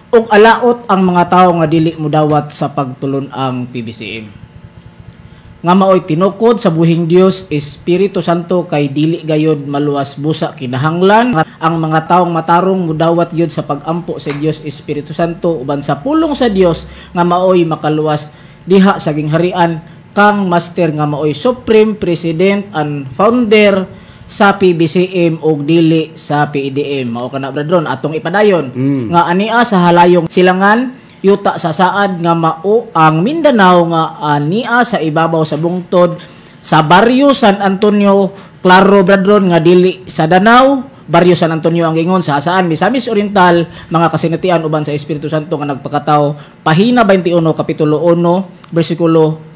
Ug alaot ang mga tawo nga dili mudawat sa pagtulon ang PBCM nga maoy tinukod sa buhing Dios Espiritu Santo, kay dili gayod maluwas busa kinahanglan ang mga taong matarong mudawat gyud sa pagampo sa Dios Espiritu Santo uban sa pulong sa Dios nga maoy makaluwas diha sa gingharian kang Master nga maoy Supreme President and Founder sa PBCM og dili sa PEDM. Mao kana, Brad Ron, atong ipadayon nga ania sa halayong silangan yuta sa saad nga mao ang Mindanao nga ania sa ibabaw sa bungtod sa baryo San Antonio. Klaro, Brad Ron, nga dili sa Danao, baryo San Antonio ang ingon sa Jasaan, Misamis Oriental, mga kasinatian uban sa Espiritu Santo nga nagpakatao, pahina 21, kapitulo 1, bersikulo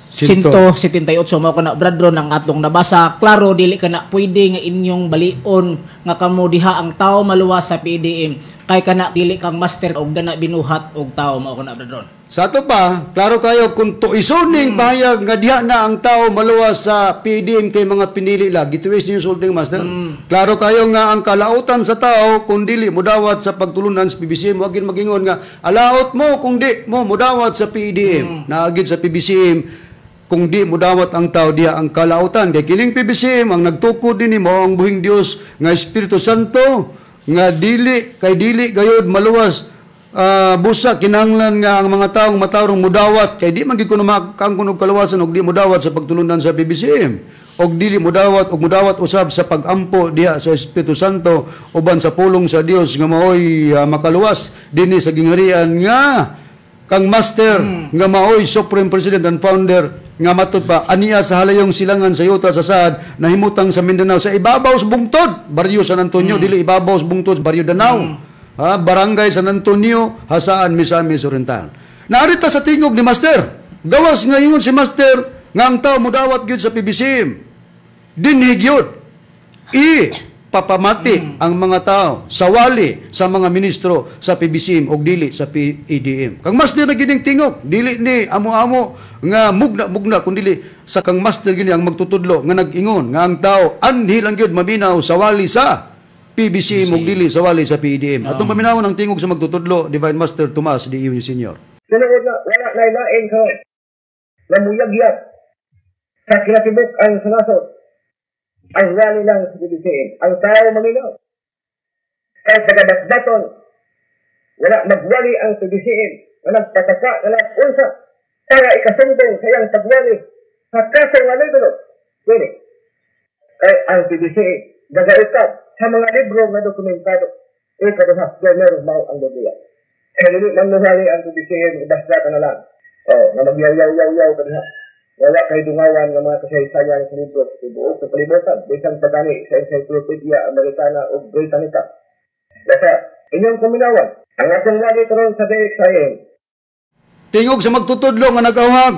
178. Mao kana, Brad Ron, ang atong nabasa. Klaro, dili kana pwede nga inyong balion nga kamo diha ang tao maluwas sa PDM kay kana dili kang master og dana binuhat og tao. Mao kana, Brad Ron. Sa ato pa, klaro kayo kung tuisoning pahayag nga diha na ang tao maluwas sa PDM kay mga pinili lang. Gituwis niyo sulting, Master. Klaro kayo nga ang kalautan sa tao kung dili mudawat sa pagtulunan sa PBCM, wag magingon nga alaot mo kung di mo mudawat sa PDM. Naagid sa PBCM kung di mudawat ang tao diha ang kalautan kay kining PBCM ang nagtukod dinhi mo ang buhing Dios nga Espiritu Santo nga dili kay dili gayod maluwas busa kinahanglan nga ang mga taong matarong mudawat kay di man gid kuno makangkon og kaluwasan og di mudawat sa pagtulunan sa PBCM og dili mudawat og mudawat usab sa pagampo diha sa Espiritu Santo uban sa pulong sa Dios nga maoy makaluwas dinhi sa gingharian nga kang Master nga maoy Supreme President and Founder nga matud pa aniya sa halayong silangan sa yuta sa saad nahimutang sa Mindanao sa ibabaw sa bungtod baryo San Antonio, dili ibabaw sa bungtod baryo Danao, ha, barangay San Antonio, Jasaan, Misamis Oriental. Naarita sa tingog ni Master, gawas ngayon si Master nga ang tao mudawat gyud sa PBCM, dinhi gyud i papamati ang mga tao sa wali sa mga ministro sa PBCM og dili sa PEDM. Kang Master na gining tingog, dili ni amo-amo nga mugna-mugna kun dili sa kang Master gini ang magtutudlo nga nag-ingon nga ang tao anhi lang gyud maminaw sa wali sa PBCM og dili sa wali sa PEDM. Atong paminawon ang tingog sa magtutudlo, Divine Master Tomas D. Eugenio Senior. Tinuod na wala na lain ka namuyagyag sa kinatibuk ang sanasod ang wali lang sa PBCM. Ang tao maminaw. Kahit nagadatdaton, wala magwali ang PBCM na nagpataka na nag-unsa para ikasumbong sa iyang pagwali sa kaso nga libro. Pwede. Kaya ang PBCM nagaitap sa mga libro nga dokumentado. Ikaduha, gomer mao ang Biblia. Kaya dili man mohali ang PBCM, basta ka na lang. Oh, nga magyaw-yaw-yaw-yaw ka diha. Wala kay dungawan nga mga kasaysayan sa libro sa tibuok sa kalibutan, bisan pa gani sa Encyclopedia Americana ug Britannica. Basta, inyong paminawan, ang atong wali karon sa DXIM. Tingog sa magtutudlo nga nagawag.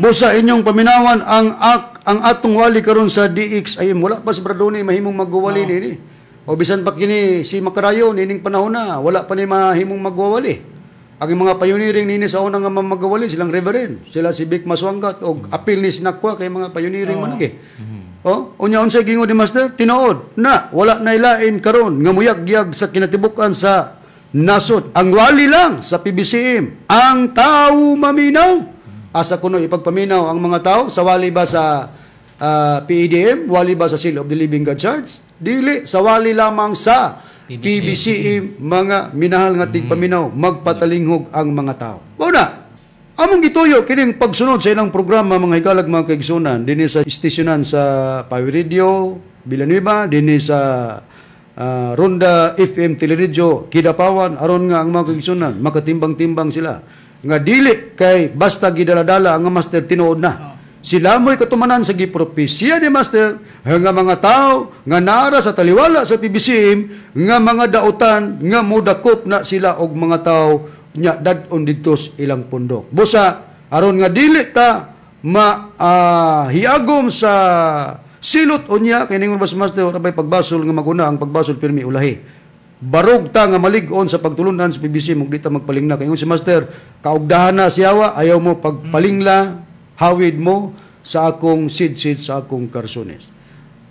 Busa inyong paminawan ang atong wali karon sa DXIM. Wala pa si Bradoni mahimong magwawali nini. O bisan pa kini si Makarayo nining panahon na wala pa ni mahimong magwawali. Ang mga pioneering nini sa unang nga magwawali silang reverend, sila si Vic Maswanggat og apil ni Sinakwa kay mga pioneering man lagi. Oh, unya unsay gingon ni Master? Tinuod na wala na ilain karon nga muyagyag sa kinatibuk-an sa nasod. Ang wali lang sa PBCM, ang tao maminaw. Asa kuno ipagpaminaw ang mga tao sa wali ba sa PEDM, wali ba sa Seal of the Living God Church? Dili, sa wali lamang sa PBCM, mga minahal nga tigpaminaw, magpatalinghog ang mga tao. Mao na, among gituyo kining pagsunod sa ilang programa, mga hikalag, mga kaigsunan, dinhi sa istasyonan sa Power Radio Villanueva, dinhi sa Ronda FM Teleradyo Kidapawan, aron nga ang mga kaigsunan makatimbang-timbang sila nga dili kay basta gidala-dala ang master tinuod na. Sila mo'y katumanan sa gipropesya ni Master nga mga tao nga naara sa taliwala sa PBCM nga mga dautan nga mudakop na sila og mga tao nya dad-on didto sa ilang pundok. Busa aron nga dili ta ma hiagom sa silot unya kay ningon ba sa Master wala bay pagbasol nga maguna ang pagbasol pirmi ulahi. Barog ta nga malig-on sa pagtulunan sa PBCM ug di ta magpalingla. Kay ingon si Master, kaugdahan na siyawa, ayaw mo pagpalingla, hawid mo sa akong sidsid sa akong karsunes.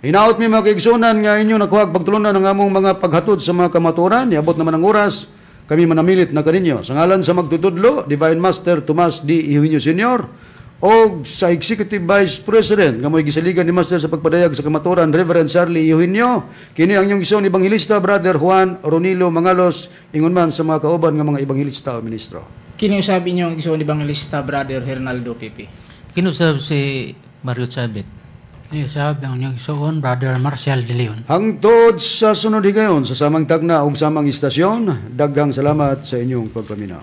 Hinaot mi mga kaigsunan nga inyo nakuha pagtulunan ang among mga paghatod sa mga kamatuoran. Niabot naman ang oras, kami manamilit na kaninyo. Sa ngalan sa magtutudlo, Divine Master Tomas D. Eugenio Sr. og sa Executive Vice President nga mo'y gisaligan ni Master sa pagpadayag sa kamatuoran, Reverend Charlie Eugenio. Kini ang inyong igsoon Ebanghilista Brother Juan Ronilo Mangalos, ingon man sa mga kauban nga mga ebanghilista o ministro. Kini usab inyong igsoon Ebanghilista Brother Hernaldo Pipi. Kinusab si Mario Chabit. Kini usab ang inyong igsoon Brother Marcial De Leon. Hangtod sa sunod higayon sa samang tagna ug samang istasyon, daghang salamat sa inyong pagpaminaw.